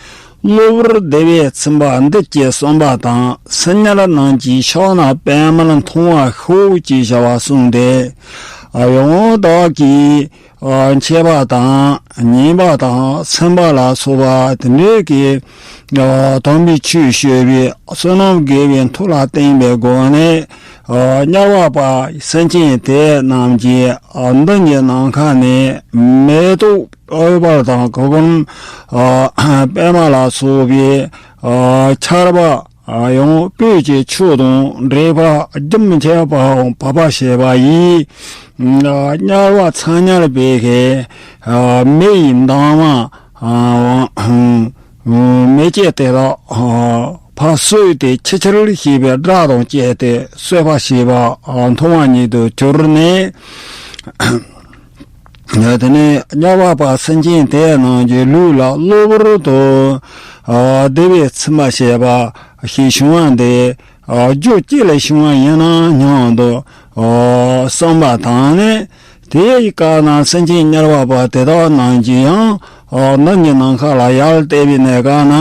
གློ་བུར་བདེ་བའི་ཚིམ་པ་འདི་སྐད་གསུངས་པ་དང་། སེམས་དམྱལ་རྣམས་ཀྱིས་ཕྱག་ན་པདྨར་མཐོང་བ་ཤོག་ཅེས་བྱ་བ་གསུངས་ཏེ། ཡང་བདག་གིས་མཆེད་པ་དང་ཉེས་པ་དང་སེམས་པ་ལ་སོགས་པ་དེ་འདྲའི་གི་དམ་པའི་ཆོས་སྤྱོད་པའི་བསོད་ནམས་དགེ་བའི་མཐུ་ལ་བརྟེན་པའི་སྒོ་ནས། དམྱལ་བ་པ་སེམས་ཅན་དེ་རྣམས་ཀྱི་མདུན་གྱི་ནམ་མཁའ་ནས་མེ་ཏོག་འོད་འབར་དང་གུར་གུམ་པདྨ་ལ་སོགས་པའི་ཆར་པ་ཡང་སྤོས་ཀྱི་ཆུ་དང་འདྲེས་པ་རྒྱུན་ཆད་པའང་བབ་པ་བྱས་པ་ཡིས། དམྱལ་བ་ཚ་དམྱལ་བའི་མེ་ཡི་མདག་མ་མེ་ལྕེ་དེ་དག་ཕར་གསོས་ཏེ་ཆེས་ཆེར་ཞེས་པའི་སྒྲ་དང་བཅས་ཏེ་གསོད་པ་བྱས་པ་མཐོང་བ་ཉིད་དུ་གྱུར་ནས། དེ་ནས་དམྱལ་བ་པ་སེམས་ཅན་དེ་རྣམས་ཀྱི་ལུས་ལ་གློ་བུར་དུ་བདེ་བའི་ཚིམ་པ་བྱེད་པ་ཞིག་བྱུང་བ་འདི་རྒྱུ་ཅི་ལས་བྱུང་བ་ཡིན་ན་སྙམ་དུ་བསམ་པ་དང་ནི། དེའི་སྐབས་ན་སེམས་ཅན་དམྱལ་བ་པ་དེ་དག་རྣམས་ཀྱིས་ཡང་མདུན་གྱི་ནམ་མཁའ་ལ་ཡར་བལྟས་པའི་གནས་སྐབས་ན།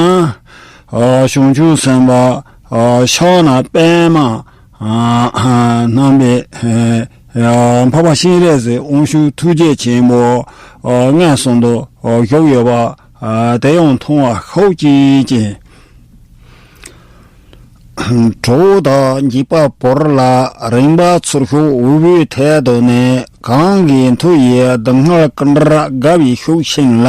བྱང་ཆུབ་སེམས་དཔའ་ཕྱག་ན་པདྨ་བསྣམས་པའི་འཕགས་པ་སྤྱན་རས་གཟིགས་དབང་ཕྱུག་ཐུགས་རྗེ་ཆེན་པོ་མངོན་སུམ་དུ་བཞུགས་ཡོད་པ་དེ་ཡང་མཐོང་བ་ཤོག་ཅིག་ཅེས། གྲོགས་དག་འཇིགས་པ་བོར་ལ། རིམ་པ་ཚུར་ཤོག་འོད་པའི་ཐད་དུ་ནས། གང་གི་མཐུ་ཡིས་སྡུག་བསྔལ་ཀུན་བྲལ་དགའ་བའི་ཤུགས་ཕྱིན་ལ།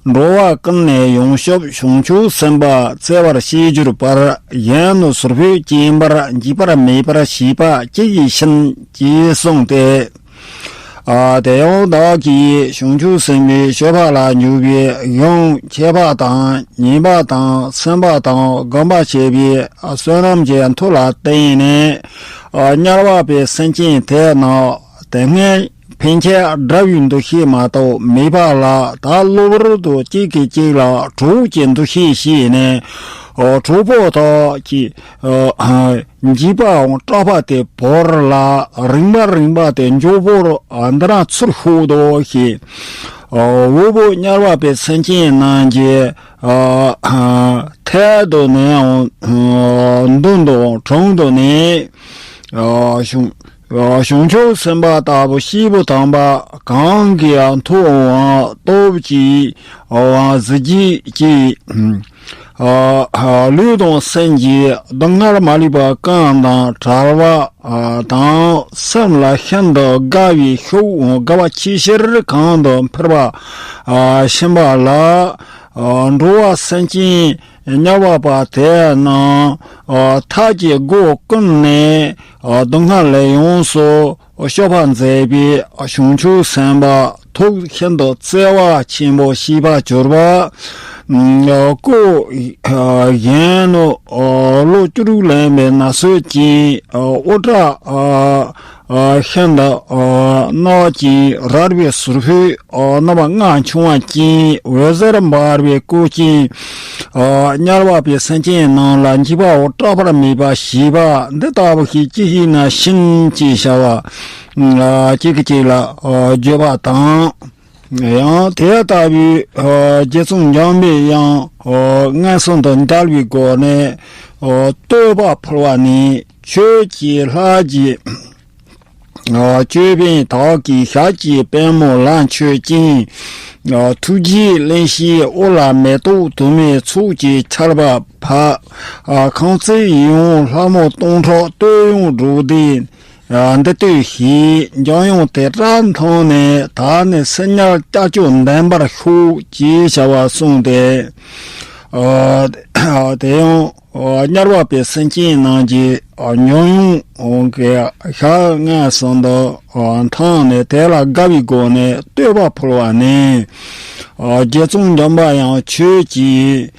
འགྲོ་བ་ཀུན་ནས་ཡོངས་སྐྱོབ་བྱང་ཆུབ་སེམས་དཔའ་བརྩེ་བར་ཤེས་གྱུར་པར། གཞན་ནི་ཟུར་ཕུད་སྐྱེན་པར་འཇིགས་པ་མེད་པར་བྱེད་པ་ཅི་ཡིས་ཕྱིན་ཅེས་གསུངས་ཏེ། དེ་ཡང་བདག་གིས་བྱང་ཆུབ་སེམས་དཔའི་སྤྱོད་པ་ལ་འཇུག་པའི་གཞུང་མཆེད་པ་དང་ཉེས་པ་དང་སེམས་པ་དང་སྒོམ་པ་བྱེད་པའི་བསོད་ནམས་ཀྱི་མཐུ་ལ་བརྟེན་ནས། དམྱལ་བ་པའི་སེམས་ཅན་དེ་རྣམས་དེ་སྔའི་ཕན་ཆད་དགྲ་བོའི་འདུ་ཤེས་མ་གཏོགས་མེད་པ་ལ། ད་གློ་བུར་དུ་གཅིག་གིས་གཅིག་ལ་གྲོགས་ཀྱི་འདུ་ཤེས་སྐྱེས་ནས། གྲོགས་པོ་དག་གིས་འཇིགས་པའམ་སྐྲག་པ་དེ་བོར་ལ། རིམ་པ་རིམ་པ་དེ་མགྱོགས་པོར་འདི་ན་ཚུར་ཤོག་དོ་ཞེས། འོ་བོ་དམྱལ་བ་པའི་སེམས་ཅན་རྣམས་ཀྱི་ཐད་དུ་ནས་མདུན་དུ་དྲུང་དུ་ནས། བྱང་ཆུབ་སེམས་དཔའ་ལྟ་བུ་སྐྱེས་བུ་དམ་པ་གང་གི་མཐུའམ་སྟོབས་ཀྱིས་གཟི་བརྗིད་ཀྱིས། ལུས་དང་སེམས་ཀྱི་སྡུག་བསྔལ་མ་ལུས་པ་ཀུན་དང་བྲལ་བ་དང་། སེམས་ལ་ཤིན་ཏུ་དགའ་བའི་ཤུགས་དགའ་བ་ཆེས་ཆེར་གང་དུ་འཕེལ་བ་ཕྱིན་པ་ལ། འགྲོ་བ་སེམས་ཅན་དམྱལ་བ་པ་དེ་རྣམས་ཐབས་ཀྱི་སྒོ་ཀུན་ནས་སྡུག་བསྔལ་ལས་ཡོངས་སུ་སྐྱོབ་པར་མཛད་པའི་བྱང་ཆུབ་སེམས་དཔའ་ཐུགས་ཤིན་ཏུ་བརྩེ་བ་ཆེན་པོ་ཞེས་པར་གྱུར་པ། སྐུ་གཞོན་ནུ་ལོ་བཅུ་དྲུག་ལོན་པའི་ན་ཟུག་ཅན། དབུ་སྐྲ་ཤིན་ཏུ་ནག་ཅིང་རལ་པའི་ཟུར་ཕུད་རྣམ་པ་ལྔ་འཆང་བ་ཅན། འོད་ཟེར་འབར་བའི་སྐུ་ཅན། དམྱལ་བ་པའི་སེམས་ཅན་རྣམས་ལ་འཇིགས་པ་སྐྲག་པ་མེད་པ་ཞེས་པ་འདི་ལྟ་བུ་ཞིག་ཅི་ཞིག་ན་ཕྱིན་ཅེས་བྱ་བ་གཅིག་གིས་གཅིག་ལ་བརྗོད་པ་དང་། ཡང་དེ་ལྟ་བུའི་རྗེ་བཙུན་འཇམ་པའི་དབྱངས་མངོན་སུམ་དུ་མཇལ་བའི་སྒོ་ནས་བསྟོད་པ་ཕུལ་བ་ནི། ཆོས་ཀྱི་ལྷ་གྱི་ཨ་ཅོད་པན་དག་གི་ཞབས་ཀྱི་པད་མོ་ལ་མཆོད་ཅིང་། ཨ་ཐུགས་རྗེའི་གླིང་བཞིའི་དབུ་ལ་མེ་ཏོག་དུ་མའི་ཚོགས་ཀྱི་ཆར་པ་ཕབ། ཨ་ཁང་བརྩེགས་ཡིད་འོང་ལྷ་མོ་སྟོང་ཕྲག་བསྟོད་དབྱངས་སྒྲོག་སྟེ། ཨ་འདི་ལྟོས་ཤིག་འཇམ་དབྱངས་དེ་དག་མཐོང་ནས། ད་ནི་སེམས་དམྱལ་སྐྱབས་བཅོལ་འདོན་པར་ཤོག་ཅེས་བྱ་བ་གསུངས་ཏེ། ཨ་དེ་ཡང་དམྱལ་བ་པའི་སེམས་ཅན་རྣམས་ཀྱིས་འཇམ་དབྱངས་ཀྱི་ཞབས་མངོན་སུམ་དུ་མཐོང་ནས་དེ་ལ་དགའ་བའི་སྒོ་ནས་བསྟོད་པ་ཕུལ་བ་ནི། རྗེ་བཙུན་འཇམ་པའི་དབྱངས་ཁྱོད་ཀྱི་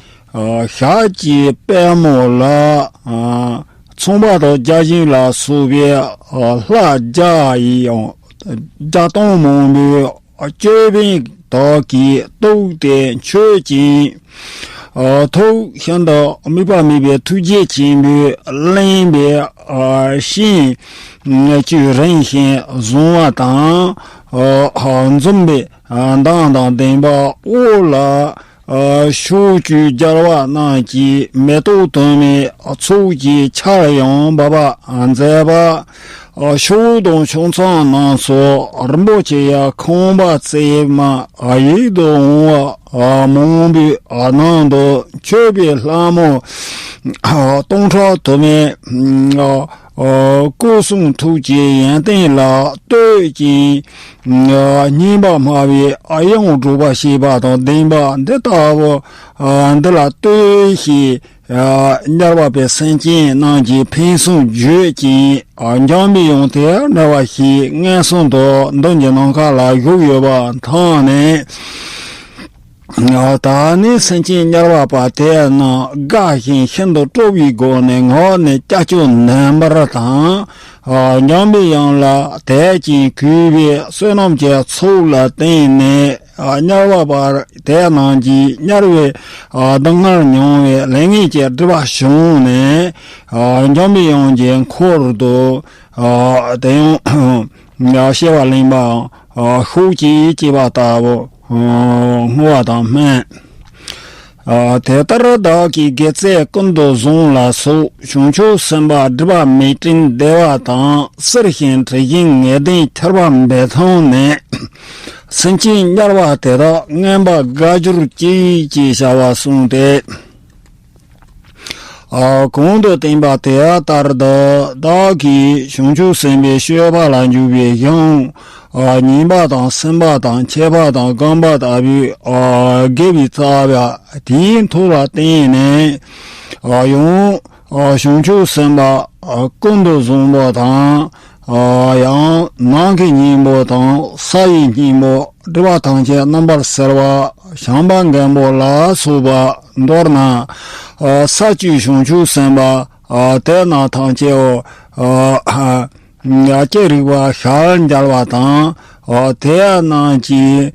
ཞབས་ཀྱི་པད་མོ་ལ་ཚངས་པ་དང་བརྒྱ་བྱིན་ལ་སོགས་པའི་ལྷ་བརྒྱ་ཡི་ཡང་བརྒྱ་སྟོང་མང་པོའི་ཨ་ཅོད་པན་དག་གིས་གཏུགས་ཏེ་མཆོད་ཅིང་ ཐུགས་ཤིན་ཏུ་དམིགས་པ་མེད་པའི་ཐུགས་རྗེ་ཆེན་པོས་གླིང་པའི་ཤིང་བཅུ་རིམ་བཞིན་བཟུང་བ་དང་། འཛུམ་པའི་མདངས་དང་ལྡན་པ་དབུ་ལ་ཕྱོགས་བཅུའི་རྒྱལ་བ་རྣམས་ཀྱི་མེ་ཏོག་དུ་མའི་ཚོགས་ཀྱི་ཆར་ཡང་འབབ་པ་མཛད་པ། ཕྱོགས་དང་ཕྱོགས་མཚམས་རྣམས་སུ་རིན་པོ་ཆེ་ཡི་ཁང་པ་བརྩེགས་མ་ཡིད་དུ་འོང་བ་མང་པོའི་ནང་དུ་མཆོད་པའི་ལྷ་མོ་སྟོང་ཕྲག་དུ་མས་སྐུ་གསུང་ཐུགས་ཀྱི་ཡོན་ཏན་ལ་བསྟོད་ཅིང་སྙན་པ་སྨྲ་བའི་དབྱངས་སྒྲོགས་པ་ཞེས་པ་དང་ལྡན་པ་འདི་ལྟ་བུ་འདི་ལ་ལྟོས་ཤིག། དམྱལ་བ་པའི་སེམས་ཅན་རྣམས་ཀྱིས་ཕུན་སུམ་བརྗོད་ཅིང་འཇམ་པའི་དབྱངས་དེ་འདྲ་བ་ཞིག་མངོན་སུམ་དུ་མདུན་གྱི་ནམ་མཁའ་ལ་བཞུགས་ཡོད་པ་མཐོང་ནས། ད་ནི་སེམས་ཅན་དམྱལ་བ་པ་དེ་རྣམས་དགའ་ཞིང་ཤིན་ཏུ་སྤྲོ་བའི་སྒོ་ནས་ངག་ནས་སྐྱབས་བཅོལ་ནན་པར་དང་། འཇམ་པའི་དབྱངས་ལ་དད་ཅིང་གུས་པའི་བསོད་ནམས་ཀྱི་ཚོགས་ལ་བརྟེན་ནས། དམྱལ་བ་པ་དེ་རྣམས་ཀྱིས་དམྱལ་བའི་སྡུག་བསྔལ་མྱོང་བའི་ལས་ངན་གྱི་སྒྲིབ་པ་བྱུང་ནས། འཇམ་པའི་དབྱངས་ཀྱི་འཁོར་དུ་དེ་ཡང་སྐྱེ་བ་ལེན་པའམ་ཤུགས་ཀྱིས་སྐྱེ་བ་ལྟ་བུ་བསྔོ་བ་དང་སྨོན། དེ་ལྟར་བདག་གིས་དགེ་རྩས་ཀུན་ཏུ་བཟུང་ལ་སོགས་བྱང་ཆུབ་སེམས་དཔའ་སྒྲིབ་པ་མེད་སྤྲིན་བདེ་བ་དང་གསེར་བཞིན་དྲི་ཞིམ་ངད་ལྡན་ཐར་པ་འབེལ་ཐང་ནས། སེམས་ཅན་དམྱལ་བ་དེ་དག་མངོན་པར་དགའ་གྱུར་ཅིག་ཅེས་བྱ་བ་གསུངས་ཏེ། གོང་དུ་བསྟན་པ་དེ་ལྟར་དུ་བདག་གིས་བྱང་ཆུབ་སེམས་དཔའི་སྤྱོད་པ་ལ་འཇུག་པའི་གཞུང་ཉན་པ་དང་གསན་པ་དང་འཆད་པ་དང་བསྐང་པ་ལྟ་བུའི་དགེ་བའི་རྩ་བ་དེའི་མཐུ་ལ་བརྟེན་ནས་ཡང་བྱང་ཆུབ་སེམས་དཔའ་ཀུན་ཏུ་བཟང་པོ་དང་། ཡང་ནམ་མཁའི་སྙིང་པོ་དང་ས་ཡི་སྙིང་པོ་སྒྲིབ་པ་ཐམས་ཅད་རྣམ་པར་སེལ་བ་བྱམས་པ་མགོན་པོ་ལ་སོགས་པ། མདོར་ན་ས་བཅུའི་བྱང་ཆུབ་སེམས་དཔའ་དེ་རྣམས་ཐམས་ཅད་ཀྱེ་རིགས་པ་ཞལ་མཇལ་བ་དང་། དེ་རྣམས་ཀྱི་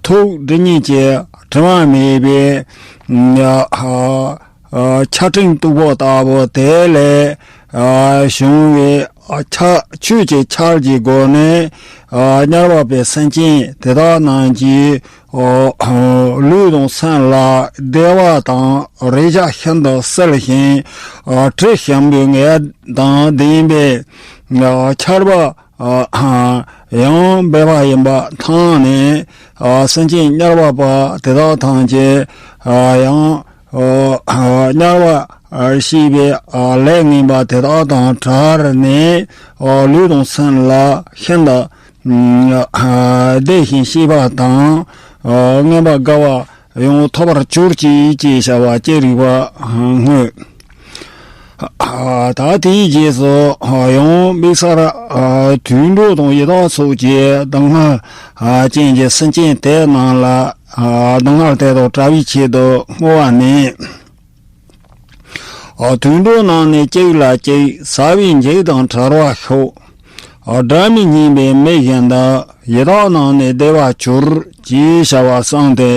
ཐུགས་དྲི་ཉིད་ཀྱི་དྲི་མ་མེད་པའི་ཆར་སྤྲིན་སྟུག་པོ་ལྟ་བུ་དེ་ལས་བྱུང་བའི་ཆ་ཆོས་ཀྱི་ཆར་གྱི་སྒོ་ནས་དམྱལ་བ་པའི་སེམས་ཅན་དེ་དག་རྣམས་ཀྱི་ལུས་དང་སེམས་ལ་བདེ་བ་དང་རེག་བྱ་ཤིན་ཏུ་གསལ་ཞིང་དྲི་ཞིམ་པོའི་ངད་དང་ལྡན་པའི་ཆར་པ་ཡང་འབེབས་པ་ཡིན་པ་མཐོང་ནས། སེམས་ཅན་དམྱལ་བ་པ་དེ་དག་ཐམས་ཅད་ཡང་དམྱལ་བ་ཞེས་པའི་ལས་ངན་པ་དེ་དག་དང་བྲལ་ནས་ལུས་དང་སེམས་ལ་ཤིན་ཏུ་བདེ་ཞིང་སྐྱིད་པ་དང་མངོན་པར་དགའ་བ་ཡང་ཐོབ་པར་གྱུར་ཅིག་ཅེས་བྱ་བ་ཀྱེ་རིགས་པ་བསྔོ། ད་དེའི་རྗེས་སུ་ཡང་དམིགས་བསལ་དུད་འགྲོ་དང་ཡི་དྭགས་སོགས་ཀྱི་སྡུག་བསྔལ་ཅན་གྱི་སེམས་ཅན་དེ་རྣམས་ལ་སྡུག་བསྔལ་དེ་དང་བྲལ་བའི་ཆེད་དུ་བསྔོ་བ་ནི། དུད་འགྲོ་རྣམས་ནི་གཅིག་ལ་གཅིག་ཟ་བའི་འཇིགས་དང་བྲལ་བར་ཤོག། སྒྲ་མི་སྙན་པའི་མི་བཞིན་དུ་ཡི་དྭགས་རྣམས་ནི་བདེ་བར་གྱུར་ཅེས་བྱ་བ་གསུངས་ཏེ།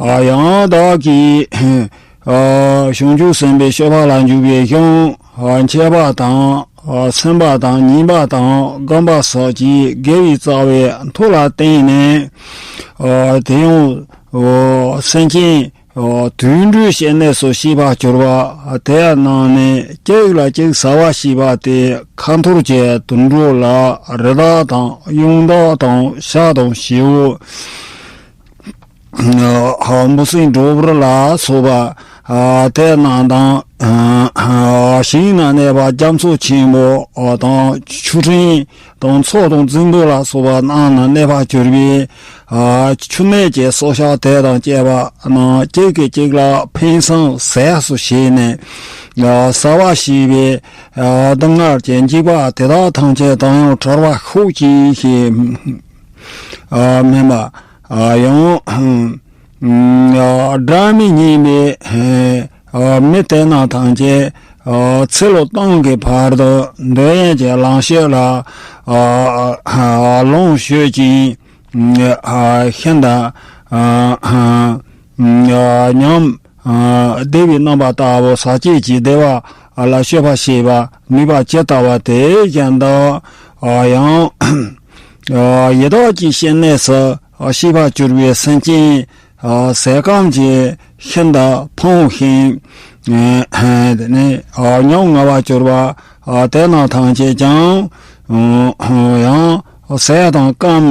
ཡང་བདག་གིས་བྱང་ཆུབ་སེམས་དཔའི་སྤྱོད་པ་ལ་འཇུག་པའི་གཞུང་འཆད་པ་དང་གསན་པ་དང་ཉན་པ་དང་བསྐང་པ་སོགས་ཀྱི་དགེ་བའི་རྩ་བའི་མཐུ་ལ་བརྟེན་ནས། དེ་ཡང་སེམས་ཅན་དུད་འགྲོའི་སྐྱེ་གནས་སུ་སྐྱེས་པར་གྱུར་པ་དེ་རྣམས་ནི་གཅིག་ལ་གཅིག་ཟ་བ་ཞེས་པ་སྟེ་ཁ་འཐོར་གྱི་དུད་འགྲོ་ལ་རི་དྭགས་དང་གཡུང་དྭགས་དང་བྱ་དང་བྱིའུ། འབུ་སྲིན་གྲོག་སྦུར་ལ་སོགས་པ་དེ་རྣམས་དང་། ཞིང་ན་གནས་པ་རྒྱ་མཚོ་ཆེན་པོ་དང་ཆུ་ཕྲན་དང་མཚོ་དང་རྫིང་བུ་ལ་སོགས་པ་རྣམས་ན་གནས་པར་གྱུར་པའི་ཆུ་གནས་ཀྱི་སྲོག་ཆགས་དེ་དང་བཅས་པ་རྣམས་གཅིག་གིས་གཅིག་ལ་ཕུན་སུམ་ཟད་སུ་བྱས་ནས་ཟ་བ་ཞེས་པའི་སྡུག་བསྔལ་གྱི་འཇིགས་པ་དེ་དག་ཐམས་ཅད་དང་ཡང་བྲལ་བར་ཤོག་ཅིག་ཞེས་སྨྲས་པ། ཡང་སྒྲ་མི་སྙན་པའི་མི་དེ་རྣམས་ཐམས་ཅད་ཚེ་ལོ་སྟོང་གི་བར་དུ་འདོད་ཡོན་གྱི་ལང་ཤོད་ལ་ལོངས་སྤྱོད་ཅིང་ཤིན་ཏུ་ ཉམས་བདེ་བའི་རྣམ་པ་ལྟ་བུ་ཟག་བཅས་ཀྱི་བདེ་བ་ལ་སྤྱོད་པ་བྱེད་པ་ནུས་པ་ཇི་ལྟ་བ་དེ་བཞིན་དུ་ཡང་ཡི་དྭགས་ཀྱི་སྐྱེ་གནས་སུ་སྐྱེས་པར་གྱུར་པའི་སེམས་ཅན་ཟས་སྐོམ་གྱིས་ཤིན་ཏུ་ཕོངས་ཤིང་། དེ་ནས་ཉམ་ང་བར་གྱུར་པ་དེ་རྣམས་ཐམས་ཅད་ཀྱང་ཡང་ཟས་དང་སྐོམ་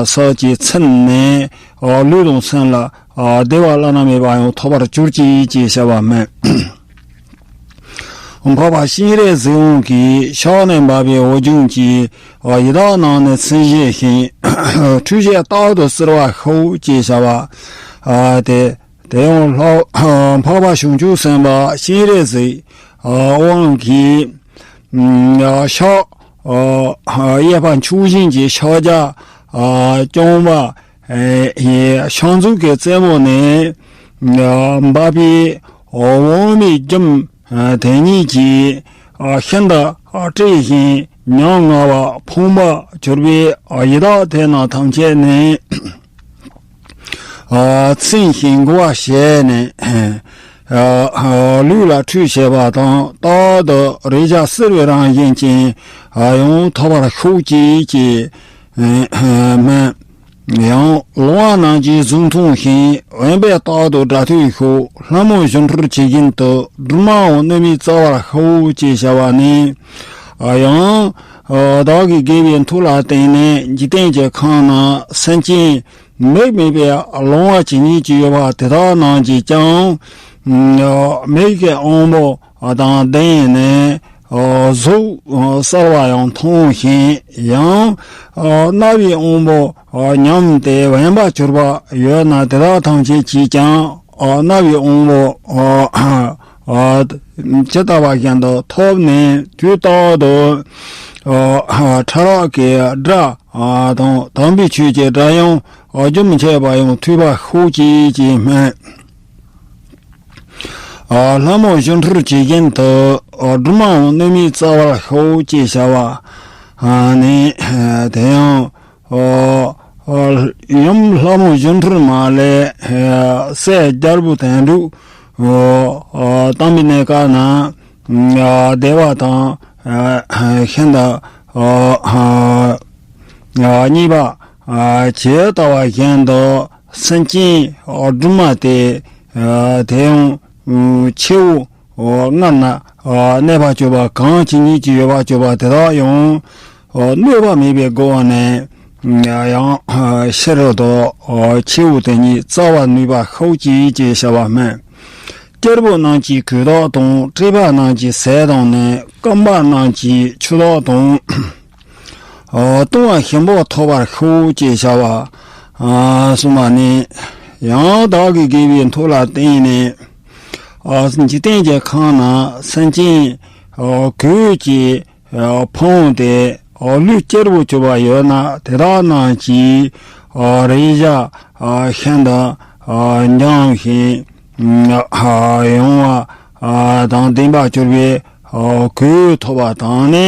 སོགས་ཀྱིས་ཚིམ་ནས་ལུས་དང་སེམས་ལ་བདེ་བ་བླ་ན་མེད་པ་ཡང་ཐོབ་པར་གྱུར་ཅིག་ཅེས་བྱ་བ་སྨོས། འཕགས་པ་སྤྱན་རས་གཟིགས་དབང་གིས་ཕྱག་ནས་འབབ་པའི་འོ་རྒྱུན་གྱིས་ཡི་དྭགས་རྣམས་ནི་ཚིམ་བྱས་ཤིང་ཁྲུས་བྱས་རྟག་ཏུ་བསིལ་བར་ཤོག་ཅེས་བྱ་བ་སྟེ། དེ་ཡང་ལྷ་འཕགས་པ་བྱང་ཆུབ་སེམས་དཔའ་སྤྱན་རས་གཟིགས་དབང་གིས་ཕྱག་གཡས་པ་མཆོག་སྦྱིན་གྱི་ཕྱག་རྒྱ་རྐྱང་པ་ཕྱག་མཛུབ་ཀྱི་རྩེ་མོ་ནས་འབབ་པའི་འོ་མའི་རྒྱུན་དེ་ཉིད་ཀྱིས་ཤིན་ཏུ་བཀྲུས་ཤིང་ཉམ་ང་བ་ཕོངས་པར་གྱུར་པའི་ཡི་དྭགས་དེ་རྣམས་ཐམས་ཅད་ནི། ཚིམ་ཞིང་མགུ་བར་བྱས་ནས། ལུས་ལ་ཁྲུས་བྱས་པ་དང་རྟག་ཏུ་རེག་བྱ་བསིལ་བའི་རང་བཞིན་ཅན་ཡང་ཐོབ་པར་ཤོག་ཅིག་ཅེས་སྨོན། ཡང་ལོང་བ་རྣམས་ཀྱིས་གཟུགས་མཐོང་ཞིང་དབེན་པས་རྟག་ཏུ་སྒྲ་ཐོས་ཤོག་ལྷ་མོ་བཞད་སྒྲ་ཇི་བཞིན་དུ་སྦྲུམ་མའང་སྣོད་མེད་བཙའ་བར་ཤོག་ཅེས་བྱ་བ་ནི། ཡང་བདག་གིས་དགེ་བའི་མཐུ་ལ་བརྟེན་ནས་འཇིག་རྟེན་གྱི་ཁམས་ན་སེམས་ཅན་མིག་མེད་པའི་ལོང་བ་ཇི་སྙེད་ཅིག་ཡོད་པ་དེ་དག་རྣམས་ཀྱིས་ཀྱང་མིག་གི་དབང་པོ་དང་ལྡན་ནས་གཟུགས་གསལ་བ་ཡང་མཐོང་ཞིང་ཡང་རྣ་བའི་དབང་པོ་ཉམས་ཏེ་དབེན་པར་གྱུར་པ་ཡོད་ན་དེ་དག་ཐམས་ཅད་ཀྱིས་ཀྱང་རྣ་བའི་དབང་པོ་ཇི་ལྟ་བ་བཞིན་དུ་ཐོབ་ནས་དུས་རྟག་ཏུ་ཕྲ་རགས་ཀྱི་སྒྲ་དང་དམ་པའི་ཆོས་ཀྱི་སྒྲ་དབྱངས་རྒྱུན་མི་འཆད་པ་ཡང་ཐོས་པར་ཤོག་ཅིག་ཅེས་སྨོན། ལྷ་མོ་བཞད་སྒྲ་ཇི་བཞིན་དུ་སྦྲུམ་མའང་སྣོད་མེད་བཙའ་བར་ཤོག་ཅེས་བྱ་བ་ནི། དེ་ཡང་ཡུམ་ལྷ་མོ་བཞད་སྒྲ་མ་ལས་སྲས་རྒྱལ་པོ་དོན་གྲུབ་བལྟམས་པའི་གནས་སྐབས་ན་བདེ་བ་དང་ཤིན་ཏུ་བརྙས་པ་ཇི་ལྟ་བ་བཞིན་དུ་སེམས་ཅན་སྦྲུམ་མ་དེ་དེ་ཡང་ཁྱེའུ་མངལ་ན་གནས་པར་གྱུར་པ་གང་ཇི་སྙེད་ཅིག་ཡོད་པར་གྱུར་པ་དེ་དག་ཡང་གནོད་པ་མེད་པའི་སྒོ་ནས་ཡང་ཕྱིར་དུ་ཁྱེའུ་དེ་ཉིད་བཙའ་བར་ནུས་པར་ཤོག་ཅིག་ཅེས་བྱ་བ་སྨོན། གཅེར་བུ་རྣམས་ཀྱིས་གོས་དག་དང་། བཀྲེས་པ་རྣམས་ཀྱིས་ཟས་དང་ནི། རྐང་པ་རྣམས་ཀྱིས་ཆུ་དག་དང་། ཨ། བཏུང་བ་ཞིམ་པོ་ཐོབ་པར་ཤོག་ཅེས་བྱ་བ། ཨ། གསུངས་པ་ནི། ཡང་བདག་གིས་དགེ་བའི་མཐུ་ལ་བརྟེན་ནས། ཨ། འཇིག་རྟེན་གྱི་ཁམས་ན་སེམས་ཅན། ཨ། གོས་ཀྱིས། ཨ། ཕོངས་ཏེ། ཨ། ལུས་གཅེར་བུ་གྱུར་པ་ཡོད་ན་དེ་དག་རྣམས་ཀྱིས། ཨ། རེག་བྱ། ཨ། ཤིན་ཏུ། ཨ། འཇམ་ཞིང་། ཨ། ཡང་བ། ཨ། དང་ལྡན་པར་གྱུར་པའི། ཨ། གོས་ཐོབ་པ་དང་ནི།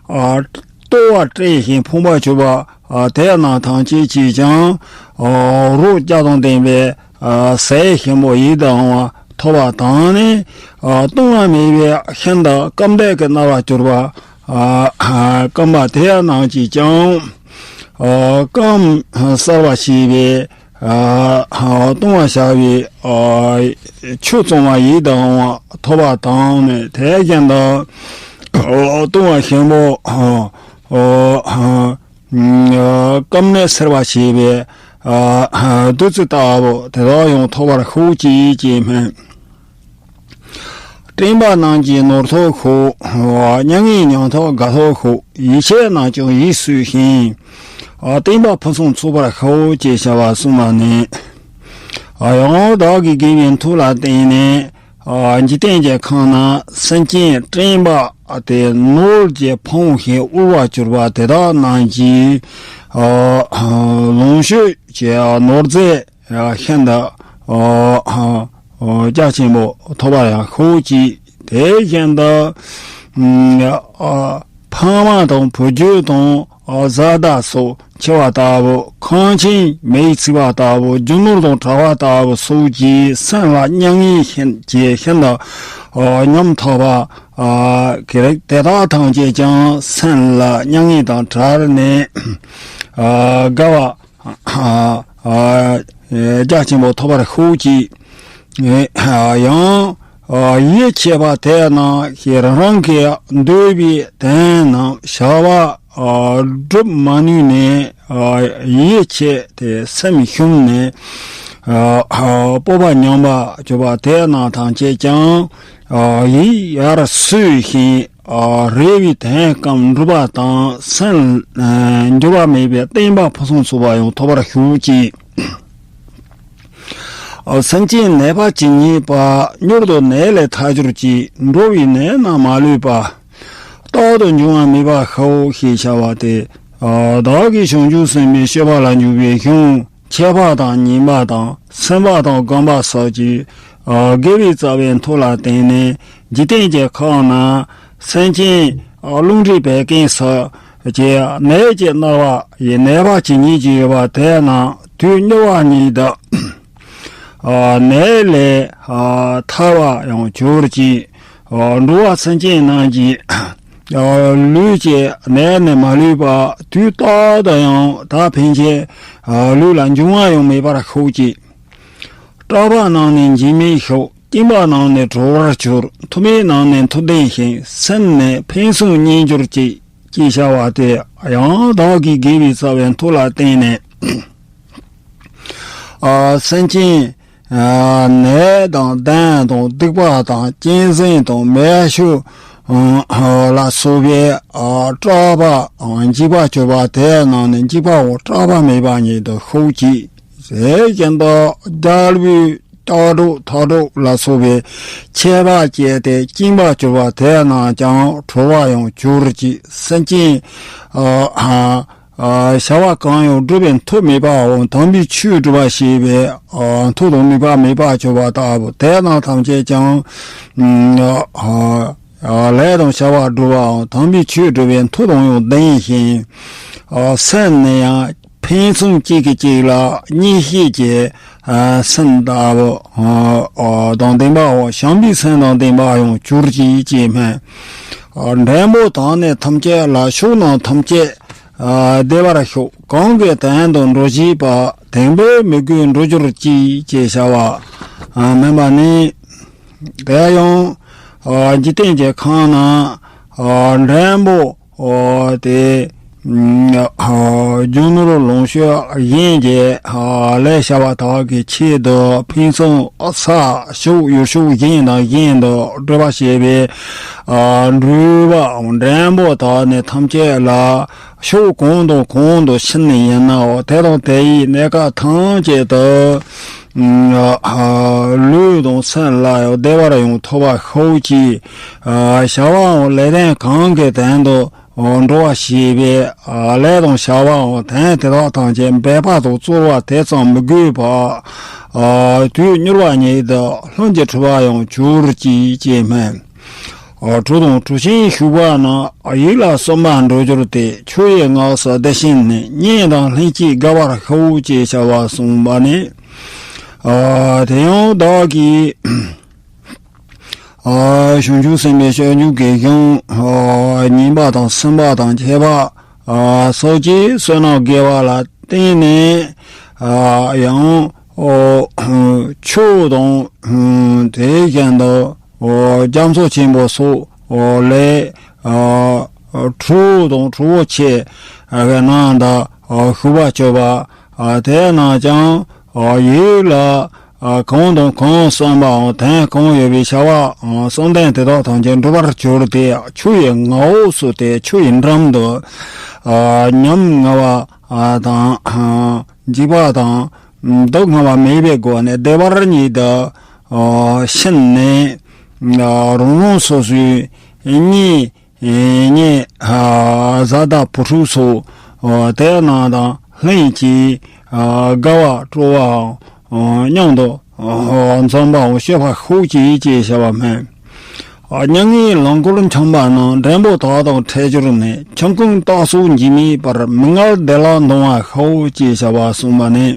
ཨ། ལྟོ་བ་བཀྲེས་ཤིང་ཕོངས་པར་གྱུར་པ། ཨ། དེ་རྣམས་ཐམས་ཅད་ཀྱིས་ཀྱང་། ཨ། རོ་བརྒྱ་དང་ལྡན་པའི། ཨ། ཟས་ཞིམ་པོ་ཡིད་དུ་འོང་བ་ཐོབ་པ་དང་ནི། ཨ། ལྟུང་བ་མེད་པའི་ཤིན་ཏུ་སྐམ་དྲགས་ཀྱིས་མནར་བར་གྱུར་པ། ཨ། རྐང་པ་དེ་རྣམས་ཀྱིས་ཀྱང་། ཨ། རྐང་བསིལ་བར་བྱེད་པའི། ཨ། ལྟུང་བར་བྱ་བའི། ཨ། ཆུ་བཙོང་བ་ཡིད་དུ་འོང་བ་ཐོབ་པ་དང་ནི་དེ་བཞིན་དུ། ཨ། ལྟུང་བ་ཞིམ་པོ། ཨ། ཨ། སྐམ་ནས་བསིལ་བར་བྱེད་པའི། ཨ། བདུད་རྩི་ལྟ་བུ་དེ་དག་ཡང་ཐོབ་པར་ཤོག་ཅིག་ཅེས་སྨོན། བཀྲེན་པ་རྣམས་ཀྱིས་ནོར་ཐོབ་ཤོག་མྱ་ངན་མྱང་ཐོབ་དགའ་ཐོབ་ཤོག་ཡིད་ཆེས་རྣམས་ཀྱང་ཡིད་སོས་ཤིང་། ཨ། བརྟན་པ་ཕུན་སུམ་ཚོགས་པར་ཤོག་ཅེས་བྱ་བ་གསུངས་པ་ནི། ཨ། ཡང་བདག་གིས་དགེ་བའི་མཐུ་ལ་བརྟེན་ནས། ཨ། འཇིག་རྟེན་གྱི་ཁམས་ན་སེམས་ཅན་བཀྲེན་པ་སྟེ་ནོར་གྱིས་ཕོངས་ཤིང་དབུལ་བར་གྱུར་པ་དེ་དག་རྣམས་ཀྱིས། ཨ། ལོངས་སྤྱོད་ཀྱི་ནོར་རྫས་ཤིན་ཏུ། ཨ། རྒྱ་ཆེན་པོ་ཐོབ་པར་ཡང་ཤོག་ཅིག་དེ་བཞིན་དུ། ཨ། ཕ་མ་དང་བུ་རྒྱུད་དང་། ཨ། བཟའ་ཟླ་སོགས་ འཆི་བ་ལྟ་བུ། ཁང་ཆེན་མེ་ཡིས་ཚིག་པ་ལྟ་བུ། རྒྱུ་ནོར་དང་བྲལ་བ་ལྟ་བུ་སོགས་ཀྱིས་སེམས་ལ་མྱ་ངན་ཞེན་གྱི་ཤིན་ཏུ་ཉམ་ཐག་པ། ཨ་གི་རིགས་དེ་དག་ཐམས་ཅད་ཀྱང་སེམས་ལ་མྱ་ངན་དང་བྲལ་ནས། ཨ་དགའ་བ་ཨ་ཨ་རྒྱ་ཆེན་པོ་ཐོབ་པར་ཤོག་ཅིག། ཨ་ཡང་ཨ་ཡིད་ཆེས་པ་དེ་རྣམས་ཀྱིས་རང་རང་གི་འདོད་པའི་དོན་རྣམས་བྱ་བ་ཨ་སྒྲུབ་མ་ནུས་ནས། ཨ་ཡིད་ཆད་དེ་སེམས་ཞུམ་ནས། ཨ་ཨ་སྤོབས་པ་ཉམས་པར་གྱུར་པ་དེ་རྣམས་ཐམས་ཅད་ཀྱང་། ཨ་ཡིད་ཡར་སོས་ཤིང་། ཨ་རེ་བའི་དོན་སྐབས་འགྲུབ་པ་དང་། སེམས་ཨ་འགྱུར་བ་མེད་པའི་བརྟན་པ་ཕུན་སུམ་ཚོགས་པ་ཡང་ཐོབ་པར་ཤོག་ཅིག། ཨ་སེམས་ཅན་ནད་པ་ཇི་སྙེད་པ། མྱུར་དུ་ནད་ལས་ཐར་གྱུར་ཅིག། འགྲོ་བའི་ནད་རྣམས་མ་ལུས་པ། རྟག་ཏུ་འབྱུང་བ་མེད་པར་ཤོག་ཞེས་བྱ་བ་སྟེ། ཨ་བདག་གིས་བྱང་ཆུབ་སེམས་དཔའི་སྤྱོད་པ་ལ་འཇུག་པའི་གཞུང་། མཁས་པ་དང་ཉན་པ་དང་སེམས་དཔའ་དང་སྒོམ་པ་སོགས་ཀྱིས། ཨ་དགེ་བའི་རྩ་བའི་མཐུ་ལ་བརྟེན་ནས། འཇིག་རྟེན་གྱི་ཁམས་ན་སེམས་ཅན་རླུང་མཁྲིས་བད་ཀན་སོགས་ཀྱི་ནད་ཀྱིས་མནར་བ་ཡི་ནད་པ་ཇི་སྙེད་ཅིག་ཡོད་པ་དེ་རྣམས་དུས་མྱུར་བ་ཉིད་དུ་ནད་ལས་ཐར་བར་ཡང་གྱུར་ཅིག། འགྲོ་བ་སེམས་ཅན་རྣམས་ཀྱི་ལུས་ཀྱི་ནད་ནི་མ་ལུས་པ། དུས་རྟག་ཏུ་ཡང་ད་ཕན་ཆད་ལུས་ལ་འབྱུང་བ་ཡང་མེད་པར་ཤོག་ཅིག། སྐྲག་པ་རྣམས་ནི་འཇིགས་མེད་ཤོག། སྐེམ་པ་རྣམས་ནི་གྲོལ་བར་གྱུར། མཐུ་མེད་རྣམས་ནི་མཐུ་ལྡན་ཞིང་། སེམས་ནི་ཕུན་སུམ་རྙེད་གྱུར་ཅིག། ཅེས་བྱ་བ་སྟེ། ཡང་བདག་གིས་དགེ་བའི་རྩ་བའི་མཐུ་ལ་བརྟེན་ནས། ཨ་སེམས་ཅན་ཨ་ནད་དང་གདོན་དང་སྡིག་པ་དང་གཅན་གཟན་དང་མེ་ཤོག་ཨ་ལ་སོགས་པའི་ཨ་སྐྲག་པ་ཨ་འཇིགས་པར་གྱུར་པ་དེ་རྣམས་ནི་འཇིགས་པའམ་སྐྲག་པ་མེད་པ་ཉིད་དུ་ཤོག་ཅིག། ཟས་གཞན་དག་རྒྱལ་པོའི་ལྕགས་སྒྲོག་ཐག་སྒྲོག་ལ་སོགས་པའི་ཆད་པ་བཅད་དེ་སྐེམ་པར་གྱུར་པ་དེ་རྣམས་ཀྱང་གྲོལ་བར་ཡང་གྱུར་ཅིག། སེམས་ཅན་ཨ་ཨ་བྱ་བ་གང་ཡང་སྒྲུབ་པའི་མཐུ་མེད་པའམ། དམ་པའི་ཆོས་སྒྲུབ་པར་བྱེད་པའི་ཨ་མཐུ་དང་ནུས་པ་མེད་པར་གྱུར་པ་ལྟ་བུ་དེ་རྣམས་ཐམས་ཅད་ཀྱང་ཨ་ཨ་ལས་དང་བྱ་བ་སྒྲུབ་པའམ། དམ་པའི་ཆོས་སྒྲུབ་པའི་མཐུ་དང་ཡང་ལྡན་ཞིང་། ཨ་སེམས་ནི་ཡང་ཕན་ཚུན་གཅིག་གིས་གཅིག་ལ་མཉེས་ཤིང་གི་ཨ་སེམས་ལྟ་བུ་ཨ་ཨ་དང་ལྡན་པའམ། བྱམས་པའི་སེམས་དང་ལྡན་པར་ཡང་གྱུར་ཅིག་ཅེས་སྨོན། ཨ་འགྲེང་བུ་དག་ནི་ཐམས་ཅད་ལ། ཕྱོགས་རྣམས་ཐམས་ཅད་ཨ་བདེ་བར་ཤོག། གང་གི་དོན་དུ་འགྲོ་བྱེད་པ། དེང་འབད་མི་དགོས་འགྲོ་གྱུར་ཅིག། ཅེས་བྱ་བ་ཨ་སྨོན་པ་ནི། དེ་ཡང་ཨ་འཇིག་རྟེན་གྱི་ཁམས་ན་ཨ་འགྲེང་བུ་ཨ་དེ་ཨ་རྒྱུ་ནོར་ལོངས་སྤྱོད་གཞན་གྱི་ཨ་ལས་བྱ་བ་དག་གི་ཆེད་དུ་ཕུན་སུམ་ས་ཕྱོགས་ཡུལ་ཕྱོགས་གཞན་དང་གཞན་དུ་བགྲོད་པ་བྱེད་པའི་ཨ་འགྲུལ་པ་འགྲེང་བུ་དག་ནི་ཐམས་ཅད་ལ། ཕྱོགས་གང་དང་གང་དུ་ཕྱིན་ནས་ཡིན་ནའང་དེ་དང་དེ་ཡི་གནས་སྐབས་ཐམས་ཅད་དུ་ཨ་ལུས་དང་སེམས་ལ་ཡང་བདེ་བར་ཡང་ཐོབ་པར་ཤོག་ཅིག། ཨ་བྱ་བའམ་ལས་དོན་གང་གི་དོན་དུ་འགྲོ་བར་བྱེད་པའི་ཨ་ལས་དང་བྱ་བའམ་དོན་དེ་དག་ཐམས་ཅད་འབད་པ་དང་རྩོལ་བ་དེ་ཙམ་མི་དགོས་པར་ཨ་དུས་མྱུར་བ་ཉིད་དུ་ལྷུན་གྱིས་གྲུབ་པར་ཡང་གྱུར་ཅིག་ཅེས་སྨོན། ཨ་གྲུ་དང་གྲུ་ཆེན་ཞུགས་པ་ན། ཨ་ཡིད་ལ་སོན་པར་འགྲོ་གྱུར་ཏེ། ཆུ་ཡི་ངོགས་སུ་བདེ་ཞིང་གནས། གཉེན་དང་ལྷན་ཅིག་དགའ་བར་ཤོག། ཅེས་བྱ་བ་གསུངས་པ་ནས། ཨ་དེ་ཡང་བདག་གིས་ཨ་བྱང་ཆུབ་སེམས་དཔའི་སྤྱོད་འཇུག་གི་གཞུང་ཨ་ཉན་པ་དང་སུན་པ་དང་འཆད་པ་ཨ་སོགས་ཀྱི་བསོད་ནམས་དགེ་བ་ལ་བརྟེན་ནས། ཨ་ཡང་ཨོ་ཆོས་དང་དེ་བཞིན་དུ་ཨོ་རྒྱ་མཚོ་ཆེན་པོ་སོགས་ཨོ་ལས་ཨ་གྲོགས་དང་གྲོགས་པོ་ཆེ་ཨ་གི་རྣམས་དང་ཨ་ཞུགས་པར་གྱུར་པ་ཨ་དེ་རྣམས་ཀྱང་ཨ་ཡིད་ལ་ཨ་གང་དང་གང་བསམ་པའམ་དོན་གང་ཡོད་པའི་བྱ་བའམ་བསམ་དོན་དེ་དག་ཐམས་ཅད་འགྲུབ་པར་གྱུར་ཏེ། ཆུ་ཡི་ངོགས་སུ་སྟེ། ཆུ་ཡི་འགྲམ་དུ་ཨ་ཉམ་ང་བ་ཨ་དང་ཨ་འཇིགས་པ་དང་སྡུག་བསྔལ་བ་མེད་པའི་སྒོ་ནས་བདེ་བར་ཉིད་དུ་ཨ་ཕྱིན་ནས། ཨ་རང་རང་སོ་སོའི་གཉེན་གཉེན་ཨ་བཟའ་ཟླ་བུ་ཕྲུག་སོགས་ཨ་དེ་རྣམས་དང་ལྷན་ཅིག་ཨ་དགའ་བ་སྤྲོ་བའམ་ཨ་མཉམ་དུ་ཨ་འཛོམས་པའམ་སྤྱོད་པར་ཤོག་ཅིག་ཅེས་བྱ་བ་སྨོན། མྱ་ངན་ལང་སྐོར་འཁྱམས་པ་རྣམས། འགྲེང་བུ་དག་དང་འཕྲད་གྱུར་ནས། ཁྱིམ་ཀུན་རྟག་སོགས་འཇིགས་མེད་པར། མི་མངལ་བདེ་བླག་འདོང་བར་ཤོག་ཅེས་བྱ་བ་གསུངས་པ་ནས།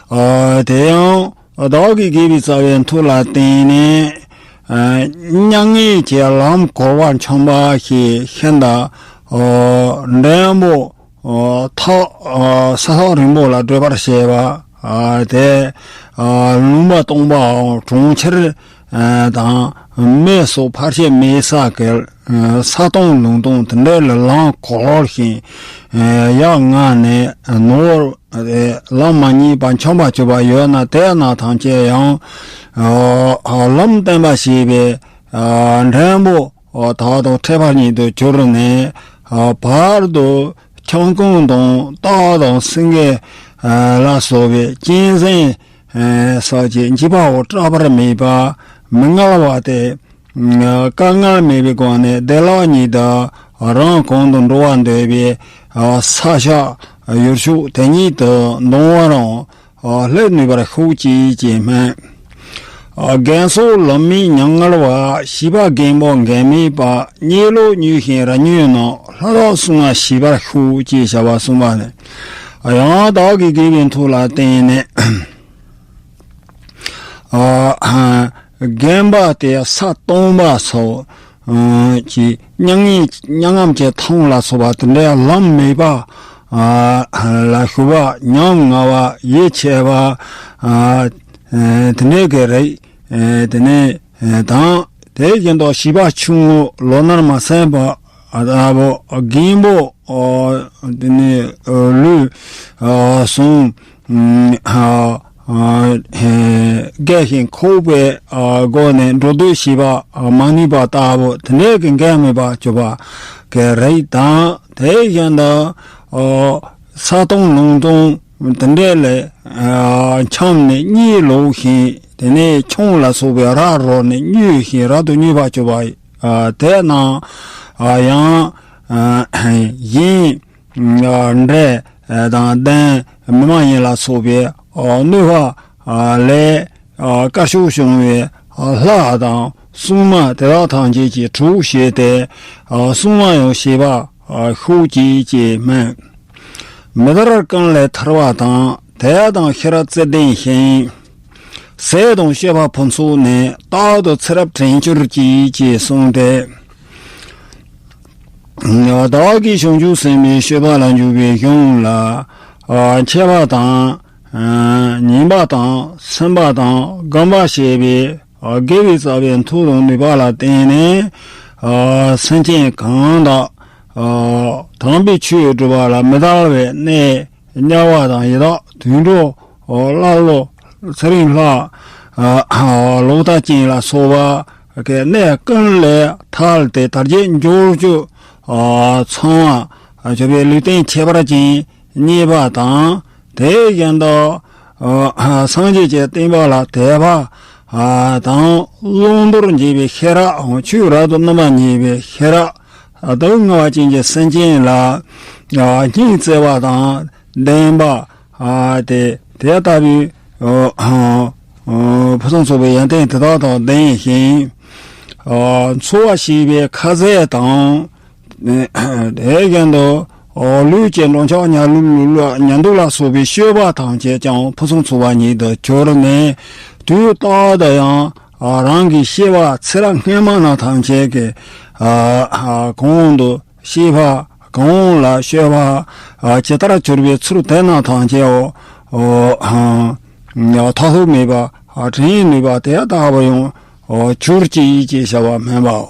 ཨ། དེ་ཡང་བདག་གིས་དགེ་བའི་རྩ་བའི་མཐུ་ལ་བརྟེན་ནས། ཨ། མྱ་ངན་གྱི་ལམ་གོལ་བར་འཁྱམས་པ་ཞིག་ཤིན་ཏུ། ཨ། འགྲེང་བུ། ཨ། ཐག་ཨ། ས་ཐག་རིང་པོ་ལ་བགྲོད་པར་བྱེད་པ། ཨ། དེ། ཨ། ལུང་པ་སྟོང་པའམ་གྲོང་ཁྱེར། ཨ། དང་མེ་སོགས་ཕར་ཆེར་མེད་ས་གི། ཨ། ས་སྟོང་ལུང་སྟོང་དེ་འདྲ་ལ་ལམ་གོལ་ཞིང་། ཨ། ཡར་མངགས་ནས་ནོར། ཨ། ལམ་མ་རྙེད་པར་འཁྱམས་པར་གྱུར་པ་ཡོད་ན། དེ་རྣམས་ཐམས་ཅད་ཡང་། ཨ། ལམ་བསྟན་པ་བྱེད་པའི། ཨ། འགྲེང་བུ། ཨ། དག་དང་འཕྲད་པ་ཉིད་དུ་གྱུར་ནས། ཨ། བར་དུ་ཁྱིམ་ཀུན་དང་སྟག་དང་སེང་གེ། ཨ། ལ་སོགས་པའི་གཅན་གཟན། ཨ། སོགས་ཀྱི་འཇིགས་པ་བོ་སྐྲག་པར་མེད་པ། མི་མངལ་བ་སྟེ། ཨ། དཀའ་ངལ་མེད་པའི་སྒོ་ནས་བདེ་བླག་ཉིད་དུ་རང་གང་དུ་འགྲོ་བར་འདོད་པའི། ཨ། ས་ཆ་ཡུལ་ཕྱོགས་དེ་ཉིད་དུ་འདོང་བ་རང་། ཨ། སླེབས་ནུས་པར་ཤོག་ཅེས་ཀྱི་སྨོན། ཨ། རྒན་སོགས་ལམ་མེད་མྱ་ངལ་བ། བྱིས་པ་རྒན་པོ་འགན་མེད་པ། གཉེན་ལོག་མྱོས་ཤིང་རབ་མྱོས་རྣམས། ལྷ་དག་སྲུང་བར་བྱེད་པར་ཤོག་ཅེས་བྱ་བ་གསུངས་པ་ནས། ཡང་བདག་གིས་དགེ་བའི་མཐུ་ལ་བརྟེན་ནས། ཨ། རྒན་པ་དེ་ས་སྟོང་པ་སོགས། ཨ། ཀྱི་མྱ་ངན་མྱ་ངམ་གྱི་ཐང་ལ་སོགས་པ་དེ་འདྲའི་ལམ་མེད་པ། ཨ། ལ་ཞུགས་པ་ཉམ་ང་བ་ཡིད་ཆད་པ། ཨ། དེ་འདྲའི་གི་རིགས། ཨ། དེ་ནས། ཨ། དང་། དེ་བཞིན་དུ་བྱིས་པ་ཆུང་ངུ་ལོ་ནར་མ་སོན་པ། ཨ། ལྟ་བུ་རྒན་པོ། ཨ། དེ་ནས། ཨ། ལུས། ཨ། ཟུངས། ཨ། ཨ། ཨ། རྒས་ཤིང་འཁོགས་པའི། ཨ། སྒོ་ནས་འགྲོ་སྡོད་བྱེད་པ། ཨ། མ་ནུས་པ་ལྟ་བུ་དེ་འདྲའི་གི་འགན་མེད་པར་གྱུར་པ་གི་རིགས་དང་། དེ་བཞིན་དུ། ཨ། ས་སྟོང་ལུང་སྟོང་དེ་འདྲའི་ལ། ཨ། འཁྱམས་ནས་གཉིད་ལོག་ཤིང་། དེ་ནས་ཆང་ལ་སོགས་པའི་རག་རོལ་ནས་མྱོས་ཤིང་རབ་ཏུ་མྱོས་པར་གྱུར་པ། ཨ། དེ་རྣམས། ཨ། ཡང་། ཨ། གཞན། ཨ། འདྲེ། ཨ། དང་གདོན་མི་མ་ཡིན་ལ་སོགས་པའི། ཨ། གནོད་པ། ཨ། ལས། ཨ། དཀའ་ཤོས་བྱུང་བའི། ཨ། ལྷ་དང་སྲུང་མ་དེ་དག་ཐམས་ཅད་ཀྱི་གྲོགས་བྱས་ཏེ། ཨ། སྲུང་མ་ཡང་བྱེད་པར། ཨ། ཤོག་ཅིག་ཅེས་སྨོན། མི་དར་རྐང་ལས་ཐར་བ་དང་། དད་དང་ཤེས་རབ་བརྩེ་ལྡན་ཞིང་། ཟས་དང་སྤྱོད་པ་ཕུན་ཚོགས་ནས། རྟག་ཏུ་ཚེ་རབས་དྲན་གྱུར་ཅིག་ཅེས་གསུངས་ཏེ། བདག་གིས་བྱང་ཆུབ་སེམས་དཔའི་སྤྱོད་པ་ལ་འཇུག་པའི་གཞུང་ལ། ཨ། འཆད་པ་དང་། ཨ། ཉན་པ་དང་། གསན་པ་དང་། སྒོམ་པ་བྱས་པའི། ཨ། དགེ་བའི་རྩ་བའི་མཐུ་དང་ནུས་པ་ལ་བརྟེན་ནས། ཨ། སེམས་ཅན་གང་དག། ཨ། དམ་པའི་ཆོས་སྒྲུབ་པ་ལ་མི་དལ་བའི་གནས། དམྱལ་བ་དང་ཡི་དྭགས་དུད་འགྲོ། ཨ། ཀླ་ཀློ། ཚེ་རིང་ལྷ། ཨ། ལོག་ལྟ་ཅན་ལ་སོགས་པ་གི་གནས་ཀུན་ལས་ཐར་ཏེ་དལ་བརྒྱད་འབྱོར་བཅུ། ཨ། ཚང་བ། ཨ། སྤྱོད་པའི་ལུས་རྟེན་ཁྱད་པར་ཅན་རྙེད་པ་དང་། དེ་བཞིན་དུ། ཨ། སངས་རྒྱས་ཀྱི་བསྟན་པ་ལ་དད་པ། ཨ། དང་བླང་དོར་འབྱེད་པའི་ཤེས་རབ། ཆོས་རབ་ཏུ་རྣམ་པར་ངེས་པའི་ཤེས་རབ། ཨ། སྡུག་བསྔལ་བ་ཅན་གྱི་སེམས་ཅན་ལ། ཨ། སྙིང་བརྩེ་བ་དང་ལྡན་པ། ཨ། དེ་དེ་ལྟ་བུའི། ཨ། ཨ། ཕུན་སུམ་ཚོགས་པའི་ཡོན་ཏན་དེ་དག་དང་ལྡན་ཞིང་། ཨ། འཚོ་བ་ཞེས་པའི་ཁ་ཟས་དང་། དེ་བཞིན་དུ། ཨ། ལུས་ཀྱི་འགྲོ་འཆག་ཉལ་ལུགས་ལ་ཉལ་འདུག་ལ་སོགས་པའི་སྤྱོད་པ་ཐམས་ཅད་ཀྱང་ཕུན་སུམ་ཚོགས་པ་ཉིད་དུ་གྱུར་ནས། དུས་རྟག་ཏུ་ཡང་། ཨ། རང་གི་སྐྱེ་བ་ཚེ་རབས་སྔ་མ་ན་ཐམས་ཅད་ཀྱི། ཨ། ཨ། གང་དུ་སྐྱེས་པ། གང་ལ་སྤྱོད་པ། ཨ། ཇི་ལྟར་གྱུར་པའི་ཚུལ་དེ་རྣམས་ཐམས་ཅད། ཨོ། ཨོ། ཨ། མཐར་ཐུག་མེད་པ། ཨ། དྲན་ནུས་པ་དེ་ལྟ་བུ་ཡང་། ཨོ། གྱུར་ཅིག་ཅེས་བྱ་བ་སྨོན་པའོ།